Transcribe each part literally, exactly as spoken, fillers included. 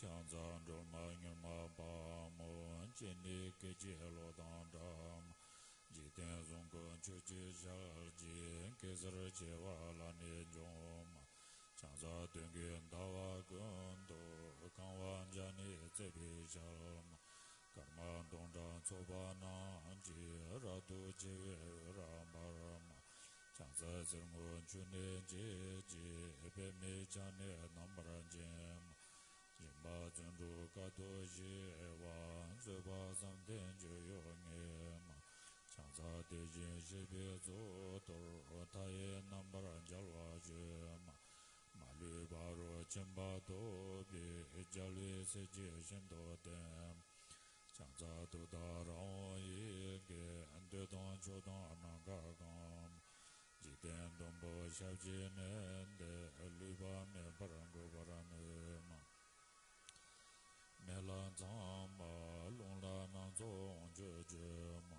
ཕྱག་འཚལ་སྒྲོལ་མ་མྱུར་མ་དཔའ་མོ། སྤྱན་ནི་སྐད་ཅིག་གློག་དང་འདྲ། འཇིག་རྟེན་གཟུགས་སྐུ་ཆོས་ཀྱི་ཞལ་གྱི། གེ་སར་བྱེ་བ་ལ་ནི་འབྱུང་མ། ཕྱག་འཚལ་སྟོན་ཀའི་ཟླ་བ་ཀུན་ཏུ། གང་བ་བརྒྱ་ནི་བརྩེགས་པའི་ཞལ་མ། སྐར་མ་སྟོང་ཕྲག་ཚོགས་པ་རྣམས་ཀྱིས། རབ་ཏུ་ཕྱེ་བའི་འོད་རབ་འབར་མ། ཕྱག་འཚལ་གསེར་སྔོ་ཆུ་ནས་སྐྱེས་ཀྱི། པདྨས་ཕྱག་ནི་རྣམ་པར་བརྒྱན་མ། སྦྱིན་པ་བརྩོན་འགྲུས་དཀའ་ཐུབ་ཞི་བ། བཟོད་པ་བསམ་གཏན་སྤྱོད་ཡུལ་ངེས་མ། ཕྱག་འཚལ་དེ་བཞིན་གཤེགས་པའི་གཙུག་ཏོར། མཐའ་ཡས་རྣམ་པར་རྒྱལ་བ་སྤྱོད་མ། མ་ལུས་ཕ་རོལ་ཕྱིན་པ་ཐོབ་པའི། རྒྱལ་བའི་སྲས་ཀྱིས་ཤིན་ཏུ་བསྟེན་མ། ཕྱག་འཚལ་ཏུཏྟཱ་ར་ཧཱུྃ་ཡི་གེས། འདོད་དང་ཕྱོགས་དང་ནམ་མཁའ་གང་། འཇིག་རྟེན་བདུན་པོ་ཞབས་ཀྱིས་མནན་ཏེ། ལུས་པ་མེད་པར་འགུགས་པར་ནུས་མ། མེ་ལྷ་ཚངས་པ་རླུང་ལྷ་སྣ་ཚོགས་དབང་ཕྱུག་མཆོད་མ།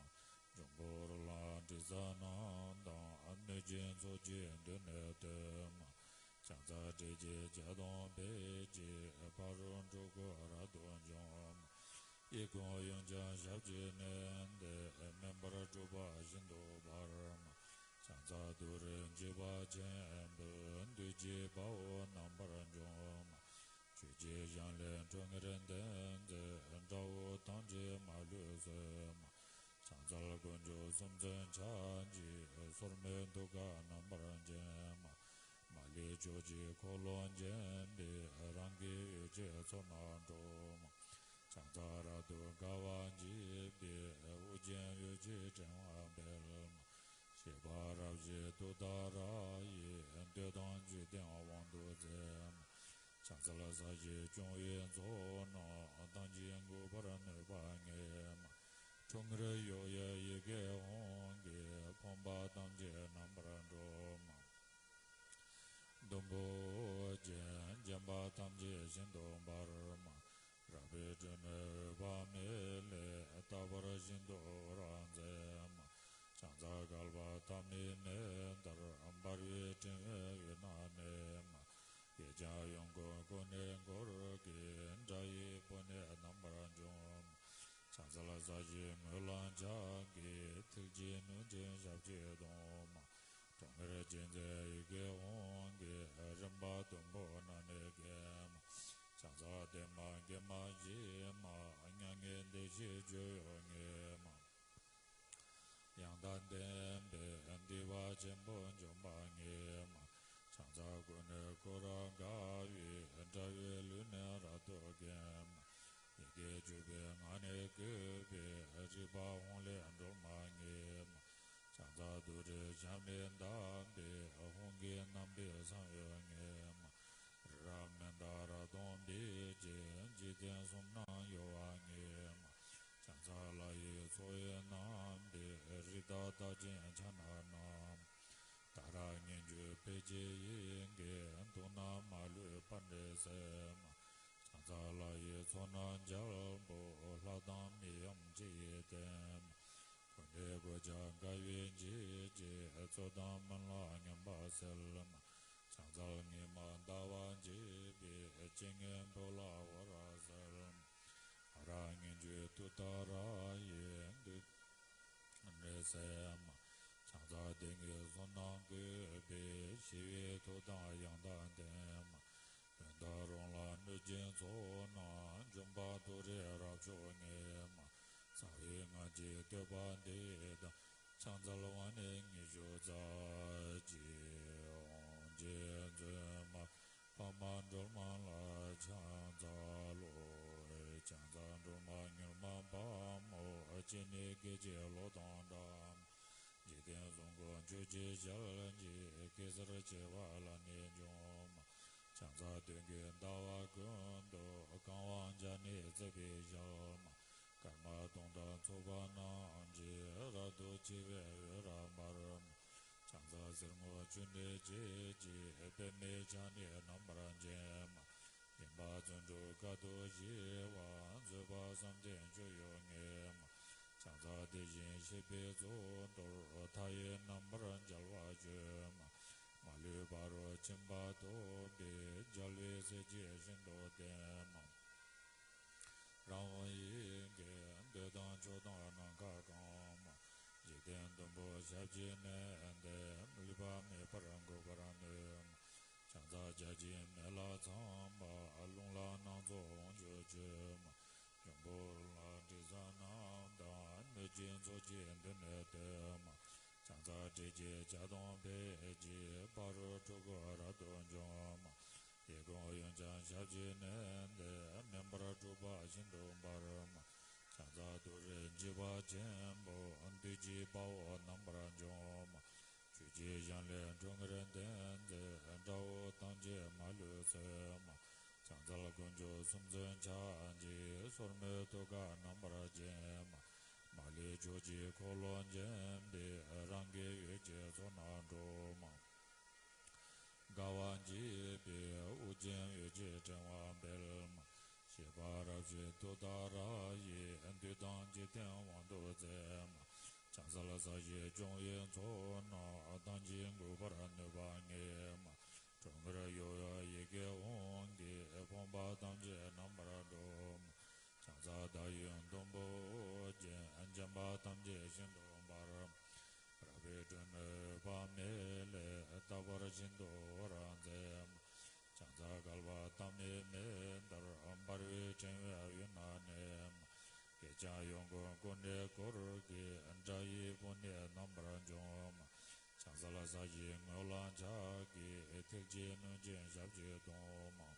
འབྱུང་པོ་རོ་ལངས་དྲི་ཟ་རྣམས་དང་། གནོད་སྦྱིན་ཚོགས་ཀྱིས་མདུན་ནས་བསྟོད་མ། ཕྱག་འཚལ་ཏྲཊ་ཅེས་བྱ་དང་ཕཊ་ཀྱིས། ཕ་རོལ་འཁྲུལ་འཁོར་རབ་ཏུ་འཇོམས་མ། གཡས་བསྐུམ་གཡོན་བརྐྱང་ཞབས་ཀྱིས་མནན་ཏེ། མེ་འབར་འཁྲུགས་པ་ཤིན་ཏུ་འབར་མ། ཕྱག་འཚལ་ཏུ་རེ་འཇིགས་པ་ཆེན་པོས། བདུད་ཀྱི་དཔའ་བོ་རྣམ་པར་འཇོམས་མ། ཆོས་ཀྱི་ཞིང་ལས་ཁྲོ་གཉེར་འདུལ་མཛད། དགྲ་བོ་ཐམས་ཅད་མ་ལུས་གསོད་མ། ཕྱག་འཚལ་དཀོན་མཆོག་གསུམ་མཚོན་ཕྱག་རྒྱའི། སོར་མོས་ཐུགས་ཀར་རྣམ་པར་བརྒྱན་མ། མ་ལུས་ཕྱོགས་བཅུའི་འཁོར་ལོ་བརྒྱན་པའི། རང་གི་འོད་ཀྱི་ཚོགས་རྣམས་འཁྲུགས་མ། ཕྱག་འཚལ་རབ་ཏུ་དགའ་བ་བརྗིད་པའི། དབུ་རྒྱན་འོད་ཀྱི་ཕྲེང་བ་སྤེལ་མ། གཤེགས་པ་རབ་བཞད་ཏུཏྟཱ་ར་ཡིས། འདོད་དང་འཇིག་རྟེན་དབང་དུ་མཛད་མ། ཕྱག་འཚལ་ས་གཞི་སྐྱོང་བའི་ཚོགས་རྣམས། ཐམས་ཅད་འགུགས་པར་ནུས་པ་ངེས་མ། ཁྲོ་གཉེར་གཡོ་བའི་ཡི་གེ་ཧཱུྃ་གིས། ཕོངས་པ་ཐམས་ཅད་རྣམ་པར་སྒྲོལ་མ། ཟླུམ་པོ་ཅན་བརྒྱན་པ་ཐམས་ཅད་ཤིན་ཏུ་འབར་མ། རལ་པའི་སྤྲིན་ནི་འོད་དཔག་མེད་ལས། རྟག་པར་ཤིན་ཏུ་འོད་རབ་མཛད་མ། ཕྱག་འཚལ་བསྐལ་པ་ཐ་མའི་མེ་ལྟར། འབར་བའི་ཕྲེང་བའི་དབུས་ན་གནས་མ། གཡས་བརྐྱང་གཡོན་བསྐུམ་ཀུན་ནས་བསྐོར་གྱིས། དགྲ་ཡི་དཔུང་ནི་རྣམ་པར་འཇོམས་མ། ཕྱག་འཚལ་ས་གཞིའི་ངོས་ལ་ཕྱག་གི། མཐིལ་གྱིས་བསྣུན་ཅིང་ཞབས་ཀྱིས་བརྡུང་མ། ཁྲོ་གཉེར་ཅན་མཛད་ཡི་གེ་ཧཱུྃ་གིས། རིམ་པ་བདུན་པོ་རྣམས་ནི་འགེམས་མ། ཕྱག་འཚལ་བདེ་མ་དགེ་མ་ཞི་མ། མྱ་ངན་འདས་ཞི་སྤྱོད་ཡུལ་ངེས་མ། ཡང་དག་ལྡན་པས་བདེ་བ་ཆེན་པོ་འབྱུང་བ་ངེས་མ། ཕྱག་འཚལ་ཀུན་ནས་བསྐོར་རབ་དགའ་བའི། དགྲ་བོའི་ལུས་ནི་རབ་ཏུ་འགེམས་མ། ཡི་གེ་བཅུ་པའི་ངག་ནི་བཀོད་པའི། རིག་པ་ཧཱུྃ་ལས་སྒྲོལ་མ་ངེས་མ། ཕྱག་འཚལ་ཏུ་རེའི་ཞབས་ནི་བརྡབས་པས། ཧཱུྃ་གི་རྣམ་པའི་གསང་བའི་ངེས་མ། རི་རབ་མནྡ་ར་དང་འབིགས་བྱེད། འཇིག་རྟེན་གསུམ་རྣམས་གཡོ་བ་ངེས་མ། ཕྱག་འཚལ་ལྷ་ཡི་ཚོགས་ཡི་རྣམ་པའི། རིགས་བདག་རྟགས་ཅན་ཕྱག་ན་བསྣམས། ཏཱ་ར་སྙན་བརྒྱུད་ཕཊ་ཀྱི་ཡི་གེས། དུག་རྣམས་མ་ལུས་པར་འདྲེན་མཛད་མ། ཕྱག་འཚལ་ལྷ་ཡི་ཚོགས་རྣམས་རྒྱལ་པོ། ལྷ་དང་མི་ཡུམ་གཅིག་ཡིས་བསྟེན་མ། ཀུན་ནས་གོ་ཆ་དགའ་བའི་འཇིགས་བྱེད། རྩོད་དང་སྨོན་ལམ་ངན་པ་སེལ་མ། ཕྱག་འཚལ་ཉི་མ་ཟླ་བ་འཇིགས་པའི། སྤྱན་གཉིས་ཕོ་ལྷ་འོད་རབ་གསལ་མ། ཨ་ར་སྙན་བརྒྱུད་ཏུཏྟཱ་ར་ཡིས། བདུད་འདྲེ་བསད་མ། ཕྱག་འཚལ་སྡེ་བརྒྱད་ཚོགས་རྣམས་བཀོད་པའི། ཞི་བའི་མཐུ་དང་ཡང་དག་ལྡན་མ། གདོན་དང་རོ་ལངས་གནོད་སྦྱིན་ཚོགས་རྣམས། འཇོམས་པ་ཏུ་རེ་རབ་མཆོག་ངེས་མ། རྩ་བའི་སྔགས་ཀྱི་བསྟོད་པ་འདི་དང་། ཕྱག་འཚལ་བ་ནི་ཉི་ཤུ་རྩ་གཅིག །དབང་ཆེན་བཙུན་མ་འཕགས་མ་སྒྲོལ་མ་ལ་ཕྱག་འཚལ་ལོ། ཕྱག་འཚལ་སྒྲོལ་མ་མྱུར་མ་དཔའ་མོ། སྤྱན་ནི་སྐད་ཅིག་གློག་དང་འདྲ། འཇིག་རྟེན་གཟུགས་སྐུ་ཆོས་ཀྱི་ཞལ་གྱི། གེ་སར་བྱེ་བ་ལ་ནི་འབྱུང་མ། ཕྱག་འཚལ་སྟོན་ཀའི་ཟླ་བ་ཀུན་ཏུ། གང་བ་བརྒྱ་ནི་བརྩེགས་པའི་ཞལ་མ། སྐར་མ་སྟོང་ཕྲག་ཚོགས་པ་རྣམས་ཀྱིས། རབ་ཏུ་ཕྱེ་བའི་འོད་རབ་འབར་མ། ཕྱག་འཚལ་གསེར་སྔོ་ཆུ་ནས་སྐྱེས་ཀྱི། པདྨས་ཕྱག་ནི་རྣམ་པར་བརྒྱན་མ། སྦྱིན་པ་བརྩོན་འགྲུས་དཀའ་ཐུབ་ཞི་བ། བཟོད་པ་བསམ་གཏན་སྤྱོད་ཡུལ་ངེས་མ། ཕྱག་འཚལ་དེ་བཞིན་གཤེགས་པའི་གཙུག་ཏོར། མཐའ་ཡས་རྣམ་པར་རྒྱལ་བ་སྤྱོད་མ། མ་ལུས་ཕ་རོལ་ཕྱིན་པ་ཐོབ་པའི། རྒྱལ་བའི་སྲས་ཀྱིས་ཤིན་ཏུ་བསྟེན་མ། རང་དབང་ཡིད་ཀྱིས་འདོད་དང་ཕྱོགས་དང་ནམ་མཁའ་གང་། འཇིག་རྟེན་བདུན་པོ་ཞབས་ཀྱིས་མནན་ཏེ། ལུས་པ་མེད་པར་འགུགས་པར་ནུས། བྱང་རྩ་བརྒྱ་བྱིན་མེ་ལྷ་ཚངས་པ། རླུང་ལྷ་སྣ་ཚོགས་དབང་ཕྱུག་བཅུ། འབྱུང་པོ་རོ་ལངས་དྲི་ཟ་རྣམས་དང་། གནོད་སྦྱིན་ཚོགས་ཀྱིས་མདུན་ནས་བསྟོད། བྱང་རྩ་ཏྲཊ་ཅེས་བྱ་དང་ཕཊ་ཀྱིས། ཕ་རོལ་འཁྲུལ་འཁོར་རབ་ཏུ་འཇོམས། ཡི་གེ་ཧཱུྃ་ཀྱང་ཞབས་ཀྱིས་མནན་ཏེ། མེ་འབར་འཁྲུགས་པ་ཤིན་ཏུ་འབར། བྱང་རྩ་ཏུ་རེ་འཇིགས་པ་ཆེན་པོ། བདུད་ཀྱི་དཔའ་བོ་རྣམ་པར་འཇོམས། ཆུ་སྐྱེས་ཞལ་ལས་ཁྲོ་གཉེར་ལྡན་མཛད། དགྲ་བོ་ཐམས་ཅད་མ་ལུས་གསོད། བྱང་རྩལ་དཀོན་མཆོག་གསུམ་མཚོན་ཕྱག་རྒྱའི། སོར་མོས་ཐུགས་ཀར་རྣམ་པར་བརྒྱན། མ་ལུས་ཕྱོགས་ཀྱི་འཁོར་ལོས་བརྒྱན་པའི། རང་གི་འོད་ཀྱི་ཚོགས་རྣམས་འགྲོ། དགའ་བ་བརྗིད་པའི་དབུ་རྒྱན་འོད་ཀྱི་ཕྲེང་བ་སྤེལ། ཞི་བ་རབ་ཞི་ཏུཏྟཱ་ར་ཡིས། བདུད་དང་འཇིག་རྟེན་དབང་དུ་མཛད། བྱང་གསལ་ས་གཞི་སྐྱོང་བའི་ཚོགས་རྣམས། ཐམས་ཅད་འགུགས་པར་ནུས་པ་ངེས། ཁྲོ་གཉེར་གཡོ་བའི་ཡི་གེ་ཧཱུྃ་གིས། ཕོངས་པ་ཐམས་ཅད་རྣམ་པར་སྒྲོལ། བྱང་རྩ་བདག་ཡིད་ཟླུམ་པོ་ཅན། བརྒྱན་པ་ཐམས་ཅད་ཤིན་ཏུ་འབར། རལ་པའི་སྒྲོན་མེ་འོད་དཔག་མེད་ལས། རྟག་པར་ཤིན་ཏུ་འོད་རབ་མཛད། བྱང་རྩ་བསྐལ་པ་ཐ་མའི་མེ་ལྟར། འབར་བའི་ཕྲེང་བའི་དབུས་ན་གནས། གད་རྒྱངས་གཡོ་འགུལ་ཀུན་ནས་བསྐོར་གྱིས། དགྲ་ཡི་དཔུང་ནི་རྣམ་པར་འཇོམས། བྱང་གསལ་ས་གཞིའི་ངོས་ལ་ཕྱག་གིས། ཐིག་ལྕེ་བསྣུན་ཅིང་ཞབས་ཀྱིས་བརྡུང་།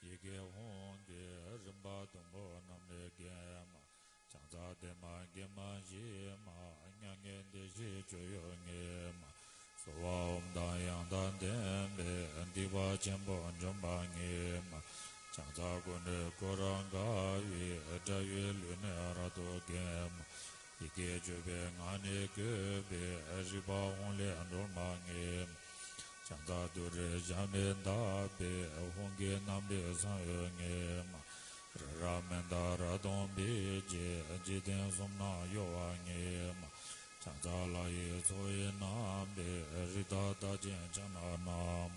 ཡི་གེ་ཧཱུྃ་གིས་རིམ་པ་བདུན་པོ་རྣམས་ལས་བརྒྱན། བྱང་རྩ་བདེ་མ་དགེ་མ་ཞི་མ། མྱ་ངན་འདས་ཞི་སྤྱོད་ཡུལ་ངེས་མ། གསོལ་བ་ཨོཾ་དང་ཡང་དག་ལྡན་པས། སྡིག་པ་ཆེན་པོ་འཇོམས་པ་ངེས་མ། བྱང་རྩ་ཀུན་ནས་བསྐོར་རབ་དགའ་བའི། དགྲ་ཡི་ལུས་ནི་རབ་ཏུ་འགེམས་མ། ཡི་གེ་བཅུ་པའི་ངག་ནི་བཀོད་པས། རིག་པ་ཧཱུྃ་ལས་སྒྲོལ་མ་ངེས་མ། བྱང་རྩ་ཏུ་རེ་ཞབས་ནི་བརྡབས་པས། ཧཱུྃ་གི་རྣམ་པའི་གསང་འོད་ངེས་མ། རི་རབ་མནྡ་ར་དང་འབིགས་བྱེད། འཇིག་རྟེན་གསུམ་རྣམས་གཡོ་བ་ངེས་མ། བྱང་རྩ་ལྷ་ཡི་ཚོགས་ཡིས་བསྣམས་པའི། རི་དྭགས་རྟགས་ཅན་ཕྱག་ན་བསྣམས་མ།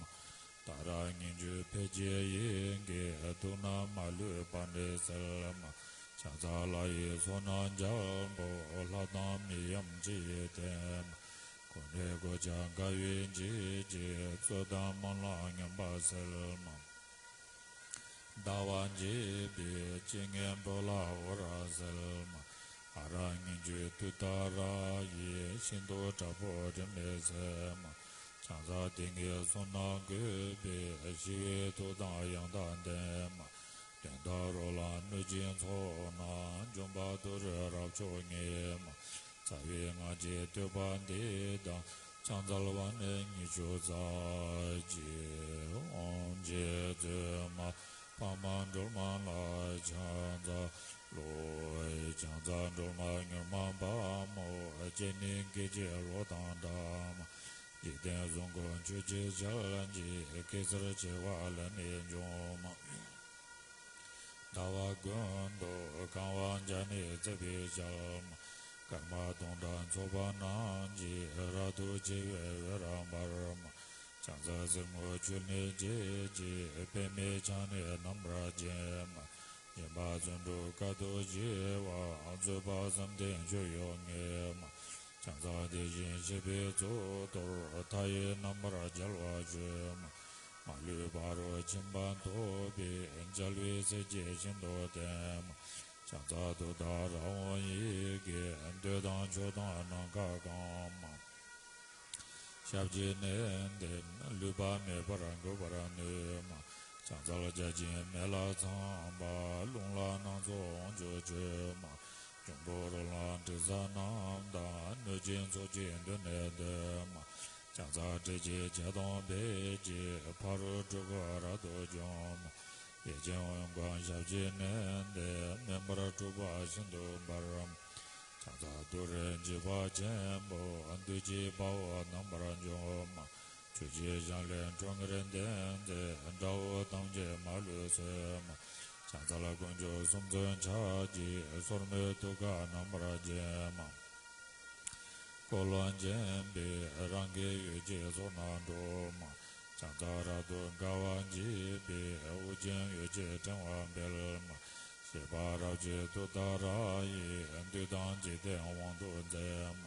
ཏཱ་ར་གཉིས་བརྗོད་ཕཊ་ཀྱི་ཡི་གེས། དུག་རྣམས་མ་ལུས་པར་ནི་སེལ་མ། བྱང་རྩ་ལྷ་ཡི་ཚོགས་རྣམས་རྒྱལ་པོ། ལྷ་དང་མི་ཡུམ་སྤྱི་ཡི་སྟེང་མ། ཀུན་ནས་གོ་ཆ་དགའ་བའི་འཇིགས་བྱེད། རྩོད་དང་སྨོན་ལམ་ངན་པ་སེལ་མ། ཟླ་བ་འཇིགས་པའི་སྤྱན་གཉིས་པོ་ལ་འོད་རབ་གསལ་མ། ཨ་ར་གཉིས་བརྗོད་ཏུཏྟཱ་ར་ཡིས། ཤིན་ཏུ་དྲག་པོ་དྲི་མེད་སེལ་མ། བྱང་རྩ་ཏིང་གི་ཚོགས་རྣམས་བཀོད་པས། ཞི་བའི་མཐུ་དང་ཡང་དག་ལྡན་མ། གདོན་དང་རོ་ལངས་གནོད་སྦྱིན་ཚོགས་རྣམས། འཇོམས་པ་ཏུ་རེ་རབ་མཆོག་ངེས་མ། རྩ་བའི་སྔགས་ཀྱི་བསྟོད་པ་འདི་དང་། ཕྱག་འཚལ་བ་ནི་ཉི་ཤུ་རྩ་གཅིག་ཨོཾ་རྗེ་བཙུན་མ་འཕགས་མ་སྒྲོལ་མ་ལ་ཕྱག་འཚལ་ལོ། བྱང་རྩ་སྒྲོལ་མ་མྱུར་མ་དཔའ་མོ། སྤྱན་ནི་སྐད་ཅིག་གློག་དང་འདྲ་མ། འཇིག་རྟེན་གཟུགས་སྐུ་ཆོས་ཀྱི་ཞལ་གྱིས། གེ་སར་བྱེ་བ་ལས་ནི་འཇོམས་མ། ཟླ་བ་ཀུན་ཏུ་གང་བ་བརྒྱ་ནི་བརྩེགས་པའི་ཞལ་མ། སྐར་མ་སྟོང་ཕྲག་ཚོགས་པ་རྣམས་ཀྱིས། རབ་ཏུ་ཕྱེ་བའི་འོད་རབ་འབར་མ། བྱང་རྩ་སེར་སྔོ་ཆུ་ནས་སྐྱེད་ཅིང་། པདྨའི་ཕྱག་ནི་རྣམ་པར་བརྒྱན་མ། སྦྱིན་པ་བརྩོན་འགྲུས་དཀའ་ཐུབ་ཆེ་བ། བཟོད་པ་བསམ་གཏན་སྤྱོད་ཡུལ་ངེས་མ། བྱང་རྩ་དེ་བཞིན་གཤེགས་པའི་གཙུག་ཏོར། མཐའ་ཡས་རྣམ་པར་རྒྱལ་བ་སྤྱོད་མ། མ་ལུས་ཕ་རོལ་ཕྱིན་པ་ཐོབ་པའི། རྒྱལ་བའི་སྲས་ཀྱིས་ཤིན་ཏུ་བསྟེན་མ། བྱང་རྩ་ཏུཏྟཱ་ར་ཧཱུྃ་ཡི་གེས། འདོད་དང་ཕྱོགས་དང་ནམ་མཁའ་གང་མ། ཞབས་ཀྱིས་མནན་ཏེ། ལུས་པ་མེད་པར་འགུགས་པར་ནུས་མ། བྱང་རྩལ་བརྒྱ་བྱིན་མེ་ལྷ་ཚངས་པ། རླུང་ལྷ་སྣ་ཚོགས་དབང་ཕྱུག་མཆོད་མ། འབྱུང་པོ་རོ་ལངས་དྲི་ཟ་རྣམས་དང་། གནོད་སྦྱིན་ཚོགས་ཀྱིས་མདུན་ནས་བསྟོད་མ། བྱང་རྩ་ཏྲཊ་ཅེས་བྱ་དང་ཕཊ་ཀྱིས། ཕ་རོལ་འཁྲུལ་འཁོར་རབ་ཏུ་འཇོམས་མ། ཡེ་ཤེས་ཨོཾ་ཀྲོང་ཞབས་ཀྱིས་མནན་ཏེ། མེ་འབར་འཁྲུགས་པ་ཤིན་ཏུ་འབར་མ། བྱང་རྩ་ཏུ་རེ་འཇིགས་པ་ཆེན་པོ། བདུད་ཀྱི་དཔའ་བོ་རྣམ་པར་འཇོམས་མ། ཆུ་སྐྱེས་ཞལ་ལས་ཁྲོ་གཉེར་ལྡན་མཛད། དགྲ་བོ་ཐམས་ཅད་མ་ལུས་གསོད་མ། བྱང་རྩལ་དཀོན་མཆོག་གསུམ་མཚོན་ཕྱག་རྒྱའི། སོར་མོས་ཐུགས་ཀར་རྣམ་པར་བརྒྱན་མ། འཁོར་ལོས་བརྒྱན་པའི་རང་གི་འོད་ཀྱི་ཚོགས་རྣམས་འགྲོ་མ། བྱང་རྩལ་རབ་ཏུ་དགའ་བ་བརྗིད་པའི། དབུ་རྒྱན་འོད་ཀྱི་ཕྲེང་བ་སྤེལ་མ། ཤེས་པ་རབ་ཀྱི་མཐུ་ལྟར་ཡིས། བདུད་དང་འཇིག་རྟེན་དབང་དུ་མཛད།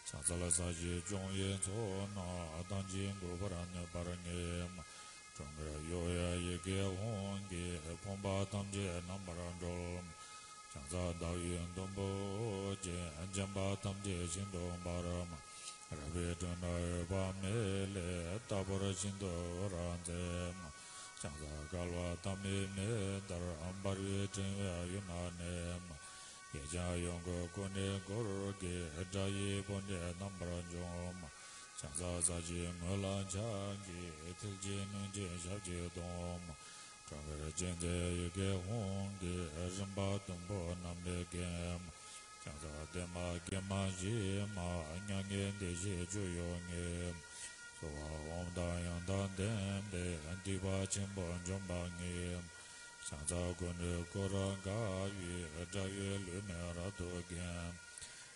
ཕྱག་འཚལ་ས་གཞི་སྐྱོང་བའི་ཚོགས་རྣམས། ཐམས་ཅད་འགུགས་པར་ནུས་པར་ངེས། ཁྲོ་གཉེར་གཡོ་བའི་ཡི་གེ་ཧཱུྃ་གིས། ཕོངས་པ་ཐམས་ཅད་རྣམ་པར་སྒྲོལ། ཕྱག་འཚལ་ཟླ་བའི་དུམ་བུ་ཅན། བརྒྱན་པ་ཐམས་ཅད་ཤིན་ཏུ་འབར། རལ་པའི་སྤྲིན་ནི་འོད་དཔག་མེད་ལས། རྟག་པར་ཤིན་ཏུ་འོད་རབ་མཛད། ཕྱག་འཚལ་བསྐལ་པ་ཐ་མའི་མེ་ལྟར། འབར་བའི་ཕྲེང་བའི་དབུས་ན་གནས། གཡས་བརྐྱང་གཡོན་བསྐུམ་ཀུན་ནས་བསྐོར་དགའི། དགྲ་ཡི་དཔུང་གྲལ་རྣམ་པར་འཇོམས། ཕྱག་འཚལ་ས་གཞིའི་ངོས་ལ་ཕྱག་གི། མཐིལ་གྱིས་བསྣུན་ཅིང་ཞབས་ཀྱིས་བརྡུང་། ཁྲོ་གཉེར་ཅན་མཛད་ཡི་གེ་ཧཱུྃ་གིས། རིམ་པ་བདུན་པོ་རྣམས་ལས་འགེམས། ཕྱག་འཚལ་བདེ་མ་དགེ་མ་ཞི་མ། མྱ་ངན་འདས་ཞི་སྤྱོད་ཡུལ་ངེས། སྭཱ་ཧཱ་ཨོཾ་དང་ཡང་དག་ལྡན་པས། སྡིག་པ་ཆེན་པོ་འཇོམས་པ་ངེས། ཕྱག་འཚལ་ཀུན་ནས་བསྐོར་དགའ་བའི། དགྲ་ཡི་ལུས་ནི་རབ་ཏུ་འགེམས།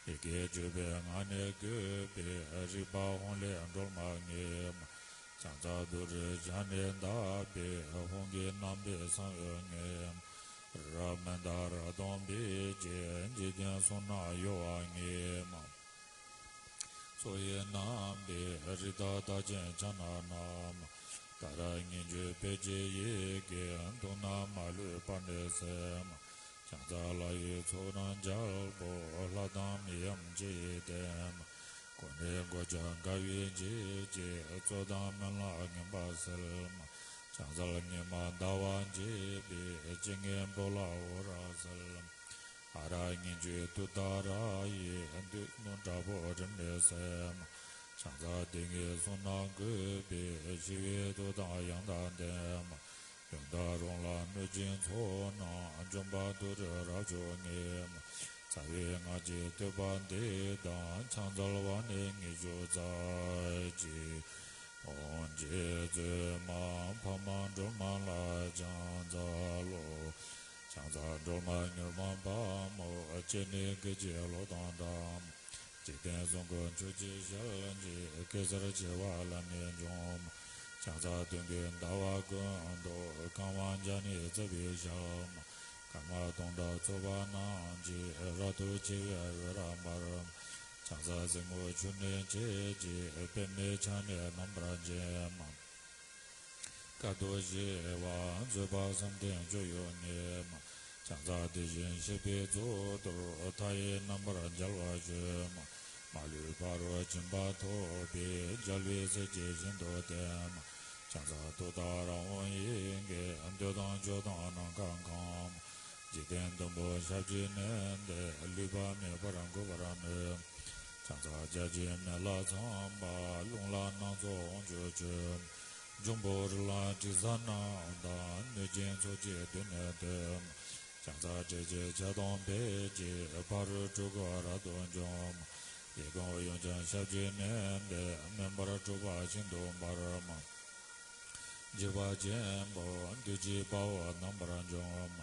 ཡི་གེ་བཅུ་པའི་ངག་ནི་བཀོད་པས། རིག་པ་ཧཱུྃ་ལས་སྒྲོལ་མ་ངེས། ཕྱག་འཚལ་ཏུ་རེའི་ཞབས་ནི་བརྡབས་པས། ཧཱུྃ་གི་རྣམ་པའི་གསང་བའི་ངེས། རབ་མནྡ་རཀྟ་དང་འབིགས་བྱེད། འཇིག་རྟེན་གསུམ་རྣམས་གཡོ་བ་ངེས། ཚོགས་གཡས་བསྣམས་པས། རི་དྭགས་རྟགས་ཅན་ཕྱག་ན་བསྣམས། ཏཱ་ར་གཉིས་བརྗོད་དཔལ་གྱི་ཡི་གེས། དུག་རྣམས་མ་ལུས་པར་ནི་སེལ། ཕྱག་འཚལ་ལྷ་ཡི་ཚོགས་རྣམས་རྒྱལ་པོ། ལྷ་དང་མི་འམ་ཅི་ཡིས་བསྟེན། ཀུན་ནས་མགོན་སྐྱབས་དགའ་བའི་འཇིགས་བྱེད། རྩོད་དང་སྨོན་ལམ་ངན་པ་སེལ། ཕྱག་འཚལ་ཉི་མ་ཟླ་བ་འཇིགས་པའི། སྤྱན་གཉིས་པོ་ལ་འོད་རབ་གསལ། ཨ་ར་གཉིས་བརྗོད་མཐུ་ལྟར་ཡིས། བདུད་རྣམས་དྲག་པོ་རིམས་ནད་སེལ། ཕྱག་འཚལ་སྡེ་ལྔའི་གསུང་རྣམས་བཀོད་པས། ཞི་བའི་མཐུ་དང་ཡང་དག་ལྡན། ཡང་དག་རང་ལ་གནོད་སྦྱིན་ཚོགས་རྣམས། འཇོམས་པ་ཏུ་རེ་རབ་མཆོག་ངེས། རྩ་བའི་སྔགས་ཀྱི་བསྟོད་པ་འདི་དང་། ཕྱག་འཚལ་བ་ནི་ཉི་ཤུ་རྩ་གཅིག། ཨོཾ་རྗེ་བཙུན་མ་འཕགས་མ་སྒྲོལ་མ་ལ་ཕྱག་འཚལ་ལོ། ཕྱག་འཚལ་སྒྲོལ་མ་མྱུར་མ་དཔའ་མོ། སྤྱན་ནི་སྐད་ཅིག་གློག་དང་འདྲ། འཇིག་རྟེན་གསུམ་མགོན་ཆུ་སྐྱེས་ཞལ་གྱི། གེ་སར་བྱེ་བ་ལ་ནི་འཇོམས། ཕྱག་འཚལ་སྟོན་ཀའི་ཟླ་བ་ཀུན་ཏུ། རྐང་པ་བརྒྱ་ནི་བརྩེགས་པའི་ཞལ། སྐར་མ་སྟོང་ཕྲག་ཚོགས་པ་རྣམས་ཀྱིས། རབ་ཏུ་ཕྱེ་བའི་འོད་རབ་འབར། ཕྱག་འཚལ་སེར་སྔོ་ཆུ་ནས་སྐྱེས་ཀྱི། པདྨའི་ཕྱག་ནི་རྣམ་པར་བརྒྱན། དཀའ་ཐུབ་ཞི་བ་མཛད་པ་བསམ་གཏན་སྤྱོད་ཡུལ་ངེས། ཕྱག་འཚལ་དེ་བཞིན་གཤེགས་པའི་གཙུག་ཏོར། མཐའ་ཡས་རྣམ་པར་རྒྱལ་བ་སྤྱོད། མ་ལུས་ཕ་རོལ་ཕྱིན་པ་ཐོབ་པའི། རྒྱལ་བའི་སྲས་ཀྱིས་ཤིན་ཏུ་བསྟེན། ཕྱག་འཚལ་ཏུཏྟཱ་ར་ཧཱུྃ་ཡི་གེས། འདོད་དང་ཕྱོགས་དང་ནམ་མཁའ་ཁམས། འཇིག་རྟེན་བདུན་པོ་ཞབས་ཀྱིས་མནན་ཏེ། ལུས་པ་མེད་པར་འགུགས་པར་ནུས། ཕྱག་འཚལ་བརྒྱ་བྱིན་མེ་ལྷ་ཚངས་པ། རླུང་ལྷ་སྣ་ཚོགས་དབང་ཕྱུག་མཆོད། འབྱུང་པོ་རིགས་ལྔ་དྲི་ཟ་རྣམས་དང་། གནོད་སྦྱིན་ཚོགས་ཀྱིས་མདུན་ནས་བསྟོད། ཕྱག་འཚལ་དྲི་ཞིམ་ཕྱག་དང་ཕཊ་ཀྱིས། ཕ་རོལ་སྤྲུལ་སྐུ་རབ་ཏུ་འཇོམས། ཡི་དམ་དབྱངས་ཀྱི་ཞབས་ཀྱིས་མནན་པས། མེ་འབར་འཁྲུགས་པ་ཤིན་ཏུ་འབར། འཇིགས་པ་ཆེན་པོ་བདུད་ཀྱི་དཔའ་བོ་རྣམ་པར་འཇོམས།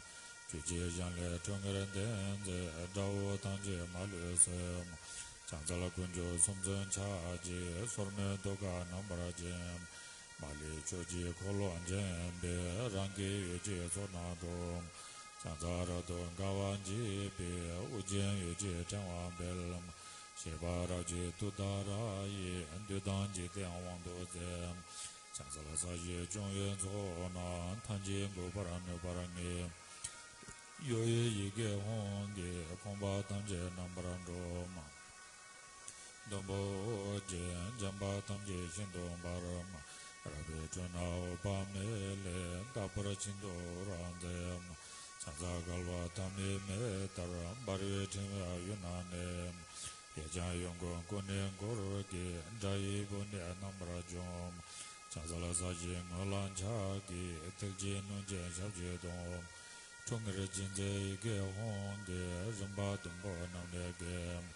ཆུ་སྐྱེས་ཞལ་ནི་ཁྲོ་གཉེར་ལྡན་མཛད། དགྲ་བོ་ཐམས་ཅད་མ་ལུས་གསོད། ཕྱག་འཚལ་དཀོན་མཆོག་གསུམ་མཚོན་ཕྱག་རྒྱའི། སོར་མོས་ཐུགས་ཀར་རྣམ་པར་བརྒྱན། མ་ལུས་ཕྱོགས་ཀྱི་འཁོར་ལོ་བརྒྱན་པའི། རང་གི་འོད་ཀྱི་ཚོགས་རྣམས་སྒྲོགས། ཕྱག་འཚལ་རབ་ཏུ་དགའ་བ་བརྗིད་པའི། དབུ་རྒྱན་འོད་ཀྱི་ཕྲེང་བ་སྤེལ། ཤེས་པ་རབ་ཀྱི་མཐུ་ལྟར་ཡིས། བདུད་དང་འཇིག་རྟེན་དབང་དུ་མཛད། ཕྱག་འཚལ་ས་གཞི་སྐྱོང་བའི་ཚོགས་རྣམས། ཐམས་ཅད་འགུགས་པར་ནུས་པར་ངེས། གཡོ་བའི་ཡི་གེ་ཧཱུྃ་གིས། ཕོངས་པ་ཐམས་ཅད་རྣམ་པར་སྒྲོལ། དུམ་བུ་ཅན་བརྒྱན་པ་ཐམས་ཅད་ཤིན་ཏུ་འབར། རལ་པའི་སྤྲིན་ནི་འོད་དཔག་མེད་ལས། རྟག་པར་ཤིན་ཏུ་འོད་རབ་མཛད། ཕྱག་འཚལ་བསྐལ་པ་ཐ་མའི་མེ་ལྟར། འབར་བའི་ཕྲེང་བའི་དབུས་ན་གནས། གཡས་བརྐྱང་གཡོན་བསྐུམ་ཀུན་ནས་བསྐོར་དགའི། དགྲ་ཡི་དཔུང་ནི་རྣམ་པར་འཇོམས། ཕྱག་འཚལ་ས་གཞིའི་ངོས་ལ་ཕྱག་གི། མཐིལ་གྱིས་བསྣུན་ཅིང་ཞབས་ཀྱིས་བརྡུང་། ཁྲོ་གཉེར་ཅན་མཛད་ཡི་གེ་ཧཱུྃ་གིས། རིམ་པ་བདུན་པོ་རྣམས་ལས་འགེམས།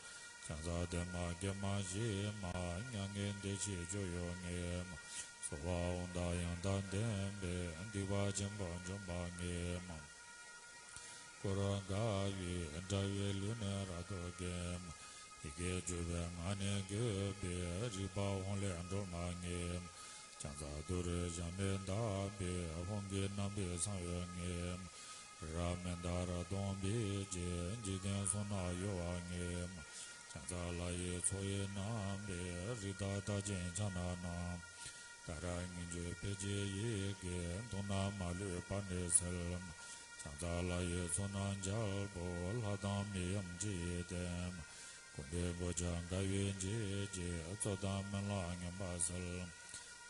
ཕྱག་འཚལ་བདེ་མ་དགེ་མ་ཞི་མ། མྱ་ངན་འདས་ཞི་སྤྱོད་ཡུལ་ངེས། སྭཱ་ཧཱ་ཨོཾ་དང་ཡང་དག་ལྡན་པས། སྡིག་པ་ཆེན་པོ་འཇོམས་པ་ངེས། བསྐོར་དགའ་བའི། དགྲ་ཡི་ལུས་ནི་རབ་ཏུ་འགེམས། ཡི་གེ་བཅུ་པའི་ངག་ནི་བཀོད་པས། རིག་པ་ཧཱུྃ་ལས་སྒྲོལ་མ་ངེས། ཕྱག་འཚལ་ཏུ་རེའི་ཞབས་ནི་བརྡབས་པས། ཧཱུྃ་གི་རྣམ་པའི་གསང་བའི་ངེས། ར་མནྡ་ར་སྟོང་པའི་རྗེ། འཇིག་རྟེན་གསུམ་ན་གཡོ་བ་ངན་མ། ཕྱག་འཚལ་ལྷ་ཡི་ཚོགས་ཡིས་བསྣམས་པའི། རིགས་དང་ལྟ་ཅན་ཕྱག་ན་བསྣམས། ཏཱ་ར་གཉིས་བརྗོད་ཕཊ་ཀྱི་ཡི་གེས། དུག་རྣམས་མ་ལུས་པ་ནི་སེལ་མ། ཕྱག་འཚལ་ལྷ་ཡི་ཚོགས་རྣམས་རྒྱལ་པོ། ལྷ་དང་མིའམ་ཅི་ཡིས་བསྟེན་མ། ཀུན་ནས་གོ་ཆ་དགའ་བའི་འཇིགས་བྱེད། རྩོད་དང་རྨི་ལམ་ངན་པ་སེལ་མ།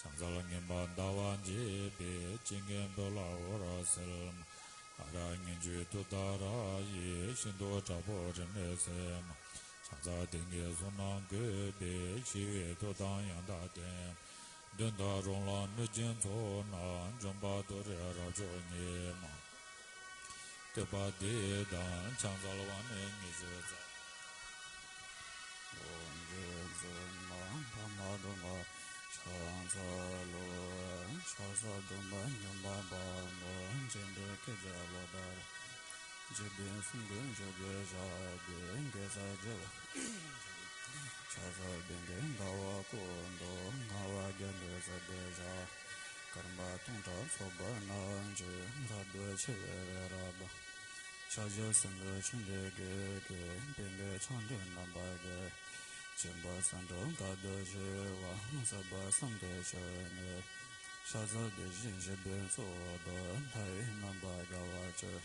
ཕྱག་འཚལ་ངན་པ་ཟླ་བ་འཇིགས་པའི། ཇི་སྙེད་བོད་ལ་འོད་རབ་གསལ་མ། ཨ་ར་གཉིས་བརྗོད་ཏུཏྟཱ་ར་ཡིས། ཤིན་ཏུ་དྲག་པོའི་རིམས་ནད་སེལ་མ། ཕྱག་འཚལ་སྡེ་བརྒྱད་གསུམ་རྣམས་བཀོད་པའི། ཞི་བའི་མཐུ་དང་ཡང་དག་ལྡན་མ། གདོན་དང་རོ་ལངས་གནོད་སྦྱིན་ཚོགས་རྣམས། འཇོམས་པ་ཏུ་རེ་རབ་མཆོག་ཉིད་མ། བསྟོད་པ་འདི་དང་ཕྱག་འཚལ་བ་ནི་ཉི་ཤུ་རྩ། ཨོཾ་རྗེ་བཙུན་མ་འཕགས་མ་སྒྲོལ་མ་ཕྱག་འཚལ་ལོ། ཕྱག་འཚལ་སྒྲོལ་མ་མྱུར་མ་དཔའ་མོ། འཇིག་རྟེན་སྐྱོང་བྱེད་ལོ་ཟླ་ར། འཇིག་རྟེན་གསུམ་མགོན་འཇིགས་པའི་ཞགས་པའི། གེ་སར་རྒྱལ་བ། ཕྱག་འཚལ་སྡེ་བརྒྱད་ཟླ་བ་ཀུན་ཏུ། ངག་དབང་རྒྱལ་པོའི་ཚེ་འདས་ཞགས། སྐར་མ་སྟོང་ཕྲག་ཚོགས་པ་རྣམས་ཀྱིས། དགའ་སྟོན་ཆེ་བའི་རབ་ཏུ། ཕྱག་བཞི་སྲིན་པོའི་ཆུ་འདྲེན་གྱི། དཔལ་ལྡན་ཕྱག་མདུན་རྣམ་པར་རྒྱལ། སྦྱིན་པ་སེམས་སྤྲོ་དགའ་སྟོན་ཆེ་བ། བསགས་པ་བསམ་དོན་ཆོས་ཉིད། ཕྱག་འཚལ་དེ་བཞིན་གཤེགས་པའི་གཙུག་ཏོར། ལྷ་ཡི་རྣམ་པར་རྒྱལ་བར་སྤྱོད།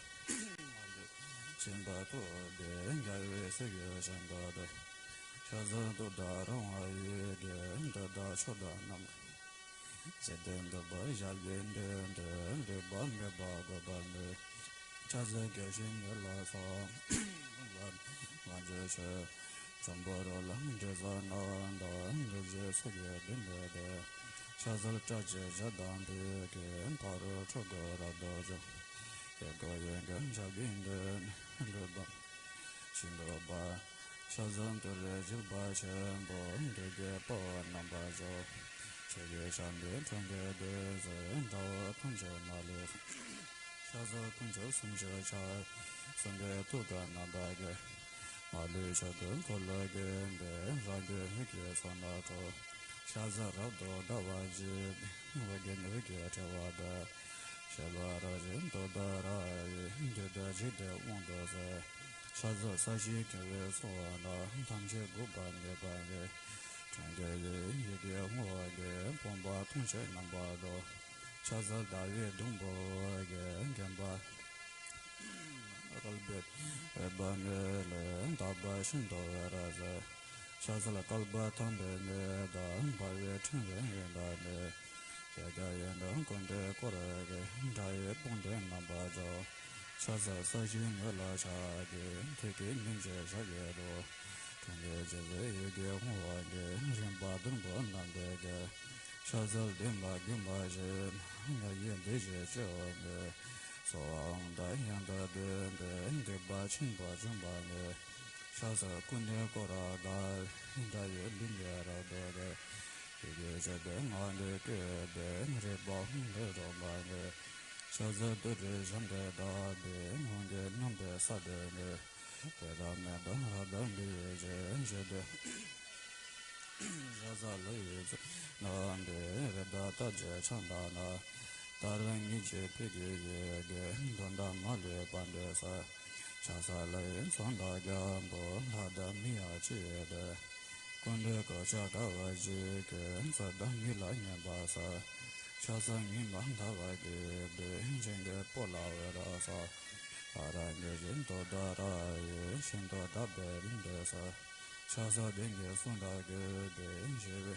སྦྱིན་པ་ཐོབ་པའི་དགའ་བའི་སེམས་ཀྱིས་བྱིན་གྱིས་བརླབ། ཕྱག་འཚལ་ཏུཏྟཱ་ར་དབང་ཡི་རྒྱལ། འདོད་དང་ཕྱོགས་དང་རྣམ་འཇིག་རྟེན་འདོད་པ་ཞབས་ཀྱིས་འདེགས་ཏེ། འདོད་པ་མེད་པ་འགོག་པར་མཛད། ཕྱག་འཚལ་དགེ་བཤེས་དངོས་ལ་སོགས། ལམ་གྱི་ཆོས་འཛམ་བུ་གླིང་འདྲེན་ས་རྣམས་དང་། འདུ་བྱེད་ཚོགས་ཀྱི་སྡེ་སྣོད་དེར། ཕྱག་འཚལ་སྐྲག་བྱེད་ཞགས་དང་དུག་གིས། ཕ་རོལ་ཕྱོགས་ཀུན་རབ་ཏུ་འཇོམས། དེ་ཀ་ཡི་གེ་ཞབས་ཀྱིས་འདེགས་ནས། འགྲོ་དོན་ཤིན་ཏུ་སྤངས། ཕྱག་འཚལ་ཏུ་རེ་འཇིགས་པ་ཆེན་པོ། འདུལ་བའི་དཔའ་བོས་རྣམ་པར་འཇོམས། ཆོས་ཀྱི་ཞབས་འདེགས་འཕྲོག་བྱེད་བདུད་རྩི། དགྲ་བོ་ཕམ་བྱེད་མ་ལུས་ཕྱག་འཚལ་དཀོན་མཆོག་གསུམ་མཆོད་ཕྱག། གསུམ་པའི་ཐུགས་ཀར་རྣམ་པར་རྒྱལ། མ་ལུས་ཕྱོགས་ཀུན་འཁོར་ལོས་བརྒྱན་པའི། རབ་འབྱམས་འོད་ཀྱི་ཚོགས་རྣམས་འཁྲུགས། ཕྱག་འཚལ་རབ་ཏུ་དགའ་བ་བརྗིད་པའི། ཨོ་རྒྱན་འོད་ཀྱི་ཕྲེང་བ་དང་། བཞད་པ་རབ་བརྗིད་ཏུཏྟཱ་ར་ཡིས། བདུད་དང་འཇིག་རྟེན་དབང་དུ་སེལ། ཕྱག་འཚལ་ས་གཞིའི་རྒྱལ་བའི་ཚོགས་རྣམས། ཐམས་ཅད་འགུགས་པ་མེད་པ་ཉིད། ཁྲོ་གཉེར་ཡི་ཡི་གེ་བསྔོ་བ་གིས། ཕོངས་པ་ཐམས་ཅད་རྣམ་པར་སྒྲོལ། ཕྱག་འཚལ་ཟླ་བའི་སྡོང་པོ་གིས། བརྒྱན་པ་རལ་པའི་འོད་དཔག་མེད་ལས། དག་པ་ཤིན་ཏུ་འོད་རབ་གསལ། ཕྱག་འཚལ་བསྐལ་པ་ཐམས་ཅད་ནས་དང་། འབར་བའི་ཕྲེང་བའི་ཡོན་བདག་ཉིད། གེ་སར་ཡི་དམ་སྐུ་མདོག་དཀར་གྱིས། དགྲ་ཡི་དཔུང་འདི་རྣམ་པར་འཇོམས། ཕྱག་འཚལ་ས་གཞིའི་ངོས་ལ་ཕྱག་གི། ཐུགས་ཀྱི་སྙིང་པོས་ཞབས་ཀྱིས་བསྒྲོད། ཁྲོ་གཉེར་ཅན་གྱི་ཡི་གེ་བསྔོ་བ་གིས། རིམ་པ་བདུན་པོ་རྣམས་འདེགས་ཀྱིས། ཕྱག་འཚལ་བདུད་དམག་དཀྱུས་མ་ཆེན། ང་ཡི་བདུད་བཞི་སྤྱོད་ཉིད། ཚོགས་དབང་དང་ཡང་དག་ལྡན་པའི། སྡིག་པ་ཆེན་པོ་འཇོམས་པ་ཉིད། ཕྱག་འཚལ་སྐུ་མདོག་དཀར་དགའ་བའི། དགྲ་ཡི་ལུས་ནི་རབ་ཏུ་བརྗེ། ཡི་གེ་བཅུ་པའི་ངག་འདི་བཀོད་པས། རིག་པ་ཧཱུྃ་ལས་འཁྲུངས་པ་ཉིད། ཕྱག་འཚལ་ཏུ་རེའི་ཞབས་འདེགས་དང་། ཧཱུྃ་གི་རྣམ་པའི་ས་བདུན་ནས། བོད་དང་སྨད་དང་ར་དང་མི་ཡི་རྗེ། འཇིག་རྟེན་ཕྱག་འཚལ་ལྷ་ཡི་ཚོགས་རྣམས་ཏེ། རིགས་དང་ལྟ་བྱེད་ཕྱག་བདག་རྣམས། ཏཱ་ར་གཉིས་བརྗོད་ཕཊ་ཀྱི་ཡི་གེས། གདོན་དང་མ་ལུས་པ་འདྲེན་ས། ཕྱག་འཚལ་ལྷ་ཡི་ཚོགས་རྣམས་རྒྱལ་པོ། ལྷ་དང་མིའམ་ཅི་ཡིས་བསྟེན། སྐུ་མདོག་དཀར་ཕྱག་དཀར་བ་བརྗིད་ཀྱིས། རྩོད་དང་རྨི་ལམ་ངན་པ་སེལ། ཕྱག་འཚལ་ཉི་མ་ཟླ་བ་རྒྱས་པའི། ཞིང་གི་སྤོ་ལ་འོད་རབ་གསལ། ཨ་ར་གཉིས་བརྗོད་ཏུཏྟཱ་ར་ཡིས། ཤིན་ཏུ་དྲག་པོའི་རིམས་ནད་སེལ། ཕྱག་འཚལ་སྡེ་བརྒྱད་གསུམ་རབ་བཀོད་པའི། ཞི་བའི་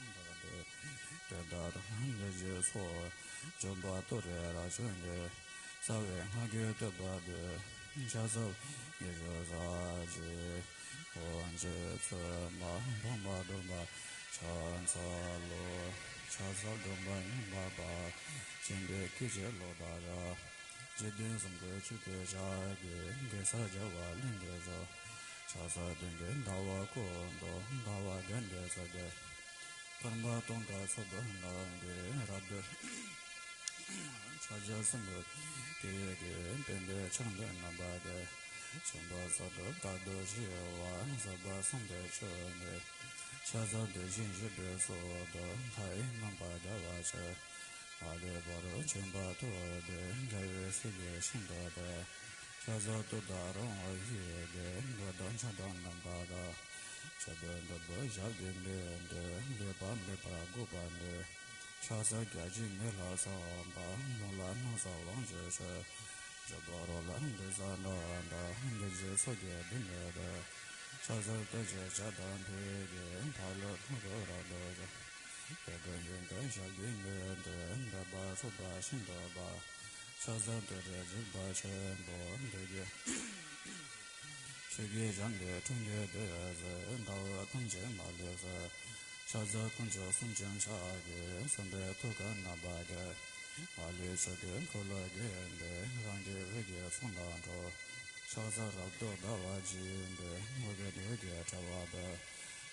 ཡང་དག་ལྡན་ཏུཏྟཱ་ར་གཉིས་བརྗོད་སོགས། འཇོམས་པ་ཏུ་རེ་རབ་མཆོག་ཉིད། རྩ་བའི་སྔགས་ཀྱི་བསྟོད་པ་འདི། ཕྱག་འཚལ་ཉི་ཤུ་རྩ་གཅིག་ཨོཾ་རྗེ་བཙུན་མ་འཕགས་མ་སྒྲོལ་མ་ཕྱག་འཚལ་ལོ། ཕྱག་འཚལ་སྒྲོལ་མ་མྱུར་མ་དཔའ། འཇིག་རྟེན་སྐྱོང་བྱེད་ཀླུ་དང་འདྲ། འཇིག་རྟེན་གསུམ་མགོན་མཆོད་པའི་ཞབས་ཀྱིས། གེ་སར་རྒྱལ་བ་ལྷུན་གྱིས་གྲུབ། ཕྱག་འཚལ་སྡེ་བརྒྱད་ཟླ་བ་ཀུན་ཏུ། དགའ་བ་དགའ་འདོད་ཚོགས་ཀྱིས། སྐར་མ་སྟོང་ཕྲག་ཚོགས་པ་རྣམས་ཀྱིས། རབ་ཏུ་ཕྱག་བྱར་སྲིན་པོ་གི་ཡི་གེས། དཔལ་ལྡན་ཕྱག་མདའ་རྣམ་པར་རྒྱལ། ཆེན་པོ་ཚོགས་དྲུག་དཀའ་ཐུབ་ཆེ་བ། བསགས་པ་བསམ་དོན་ཆོས་ཉིད། ཕྱག་འཚལ་དེ་བཞིན་གཤེགས་པའི་གཙུག་ཏོར། ལྷ་ཡི་རྣམ་པར་རྒྱལ་བ་ཆེ། མ་ལུས་པ་རུ་ཕྱིན་པ་ཐོབ་པའི་རྒྱལ་བའི་སྲས་ཀྱི་ཞིང་དུ་སྦས། ཕྱག་འཚལ་ཏུཏྟཱ་ར་ཧཱུྃ་ཡི་གེ། འགྲོ་དོན་ཕྱག་དང་ལྡན་པ་དང་། ཕྱག་རྡོར་བདུད་པོའི་ཞབས་ཀྱི་སྟེང་དུ། ལུས་པ་མེད་པར་བཀུག་པ་ནས། ཕྱག་འཚལ་བརྒྱ་བྱིན་མེ་ལྷ་ཚངས་པ། ལྷུང་ལྷ་ནགས་ཚལ་དབང་ཕྱུག་མཆོད། འཇམ་དཔལ་རོ་ལངས་འདྲེ་སྲས་རྣམས་དང་། འདི་ཕྱི་མཚོ་སྐྱེས་སྡེ་སྣོད་དུ། ཕྱག་འཚལ་བསྟོད་ཕྱིར་ཞབས་དང་ཕུད་ཀྱིས། འཕགས་ལུས་ལྷུན་གྲུབ་རབ་ཏུ་བྱུང་། དེ་ཀུན་འབྱུང་པོའི་ཞབས་ཀྱི་སྟེང་དུ། འདོད་པ་འཁྲུགས་པ་ཤིན་ཏུ་སྤངས། ཕྱག་འཚལ་ཏུ་རེ་འཇིགས་པ་ཆེན་པོ་འདོད་ཀྱི། ཆོས་ཀྱི་ཞལ་ནི་ཁྲོ་གཉེར་ཏོག་ཙེ། ཟླ་འོད་ཐམས་ཅད་མ་ལུས་པ། ཕྱག་འཚལ་དཀོན་མཆོག་གསུམ་མཚོན་ཕྱག་རྒྱའི། གསུམ་པའི་ཐུགས་ཀར་རྣམ་པར་བརྒྱན། མ་ལུས་ཕྱོགས་ཀུན་འཁོར་ལོས་བརྒྱན་ཏེ། རང་གི་འོད་ཀྱི་ཚོགས་རྣམས་འཁྲུགས། ཕྱག་འཚལ་རབ་ཏུ་ཟླ་བ་རྒྱས་པའི། འོད་ཀྱི་རྡུལ་གྱིས་བྲི་བ་པོ།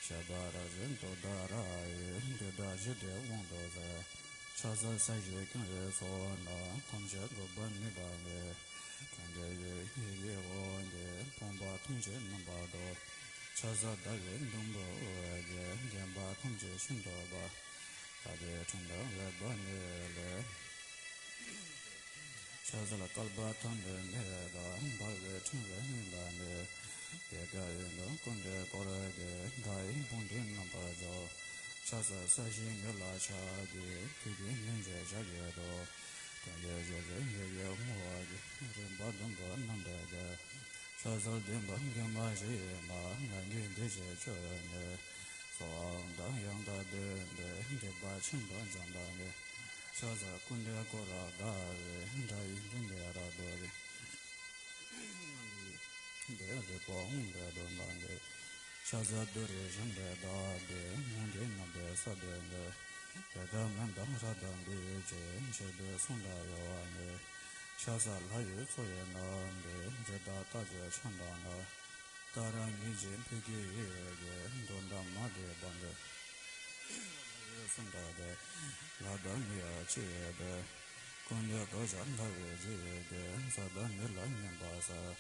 བཞད་པ་རབ་བཞད་ཏུཏྟཱ་ར་ཡིས། བདུད་དང་འཇིག་རྟེན་དབང་དུ་མཛད། ཕྱག་འཚལ་ས་གཞི་སྐྱོང་བའི་ཚོགས་རྣམས། ཐམས་ཅད་འགུགས་པར་ནུས་པ་ལས། ཁྲོ་གཉེར་ཡི་གེའི་དབང་གིས། ཕོངས་པ་ཐམས་ཅད་རྣམ་པར་སྒྲོལ། ཕྱག་འཚལ་ཟླ་བའི་ཟླུམ་པོའི་འོད་ཀྱིས། བརྒྱན་པ་ཐམས་ཅད་ཤིན་ཏུ་སྤངས། ལྷ་དང་ཁྲིམས་དང་འོད་དཔག་མེད་ལས། ཕྱག་འཚལ་བསྐལ་པ་ཐ་མའི་མེ་དང་། འབར་བའི་ཕྲེང་བའི་དབྱིངས་ལ་གནས། ཡལ་ག་གཡུ་ལྡན་ཀུན་འདྲའི་འཁོར་གྱིས། དགྲ་ཡི་དཔུང་འདུལ་རྣམ་པར་སྒྲོལ། ཕྱག་འཚལ་ས་གཞིའི་ངོས་ལ་ཕྱག་གི། ཐུགས་ཀྱི་སྙན་བརྒྱུད་ཞལ་གྱི་ཐོག་ཁྲོ་གཉེར་ཞལ་གྱི་ཡི་གེ་ཧཱུྃ་ཡིས། རིམ་པ་བདུན་པོ་རྣམ་འདྲེན་གྱིས། ཕྱག་འཚལ་བདེན་པ་མགོན་མ་ཞི་བའི་ངག་ལས་ངན་འདས་ཀྱི་ཆོས་ཉིད། ཚོགས་དབང་དང་ཡང་དག་ལྡན་པས། སྒྲིབ་པ་ཆེན་པོ་སྦྱངས་པ་ཉིད། ཕྱག་འཚལ་སྐུ་འདྲའི་སྐུ་རབ་དགའ་བའི། དགྲ་ཡི་མགྲིན་པའི་རབ་ཏུ་བརྒྱན། དེ་ལས་ཕོ་ཧོང་འདྲ་གདོན་པ་འདྲ། ཕྱག་འཚལ་ཏུ་རེའི་ཞབས་འདྲ་དག་པའི། ཧོང་གི་རྣམ་པའི་ས་བདུན་ལས། དེ་ལྟར་མན་དང་རབ་དང་འདུས་ཀྱི། མཆོད་པའི་གསུང་དང་གཡོ་བ་ཉིད། ཕྱག་འཚལ་ལྷ་ཡི་ཚོགས་ཡི་རྣམ་པའི། རི་དྭགས་རྟགས་བརྒྱད་ཕྱག་མདའ་ནག་ཏཱ་ར་གཉིས་བཞིན་ཕུད་ཀྱི་འོད་ཀྱིས། འདོད་དང་མ་འདོད་པ་འདྲ། ལྷ་ཡི་གསུང་དང་འདྲ། ལྷ་དང་མིའི་ཆེ་བའི་དོན། ཀུན་ཏུ་བགྲོད་བྱ་འདའ་བའི་རྗེས་ཀྱི། མཚོ་དང་མི་ལ་སྙན་པ་གསལ།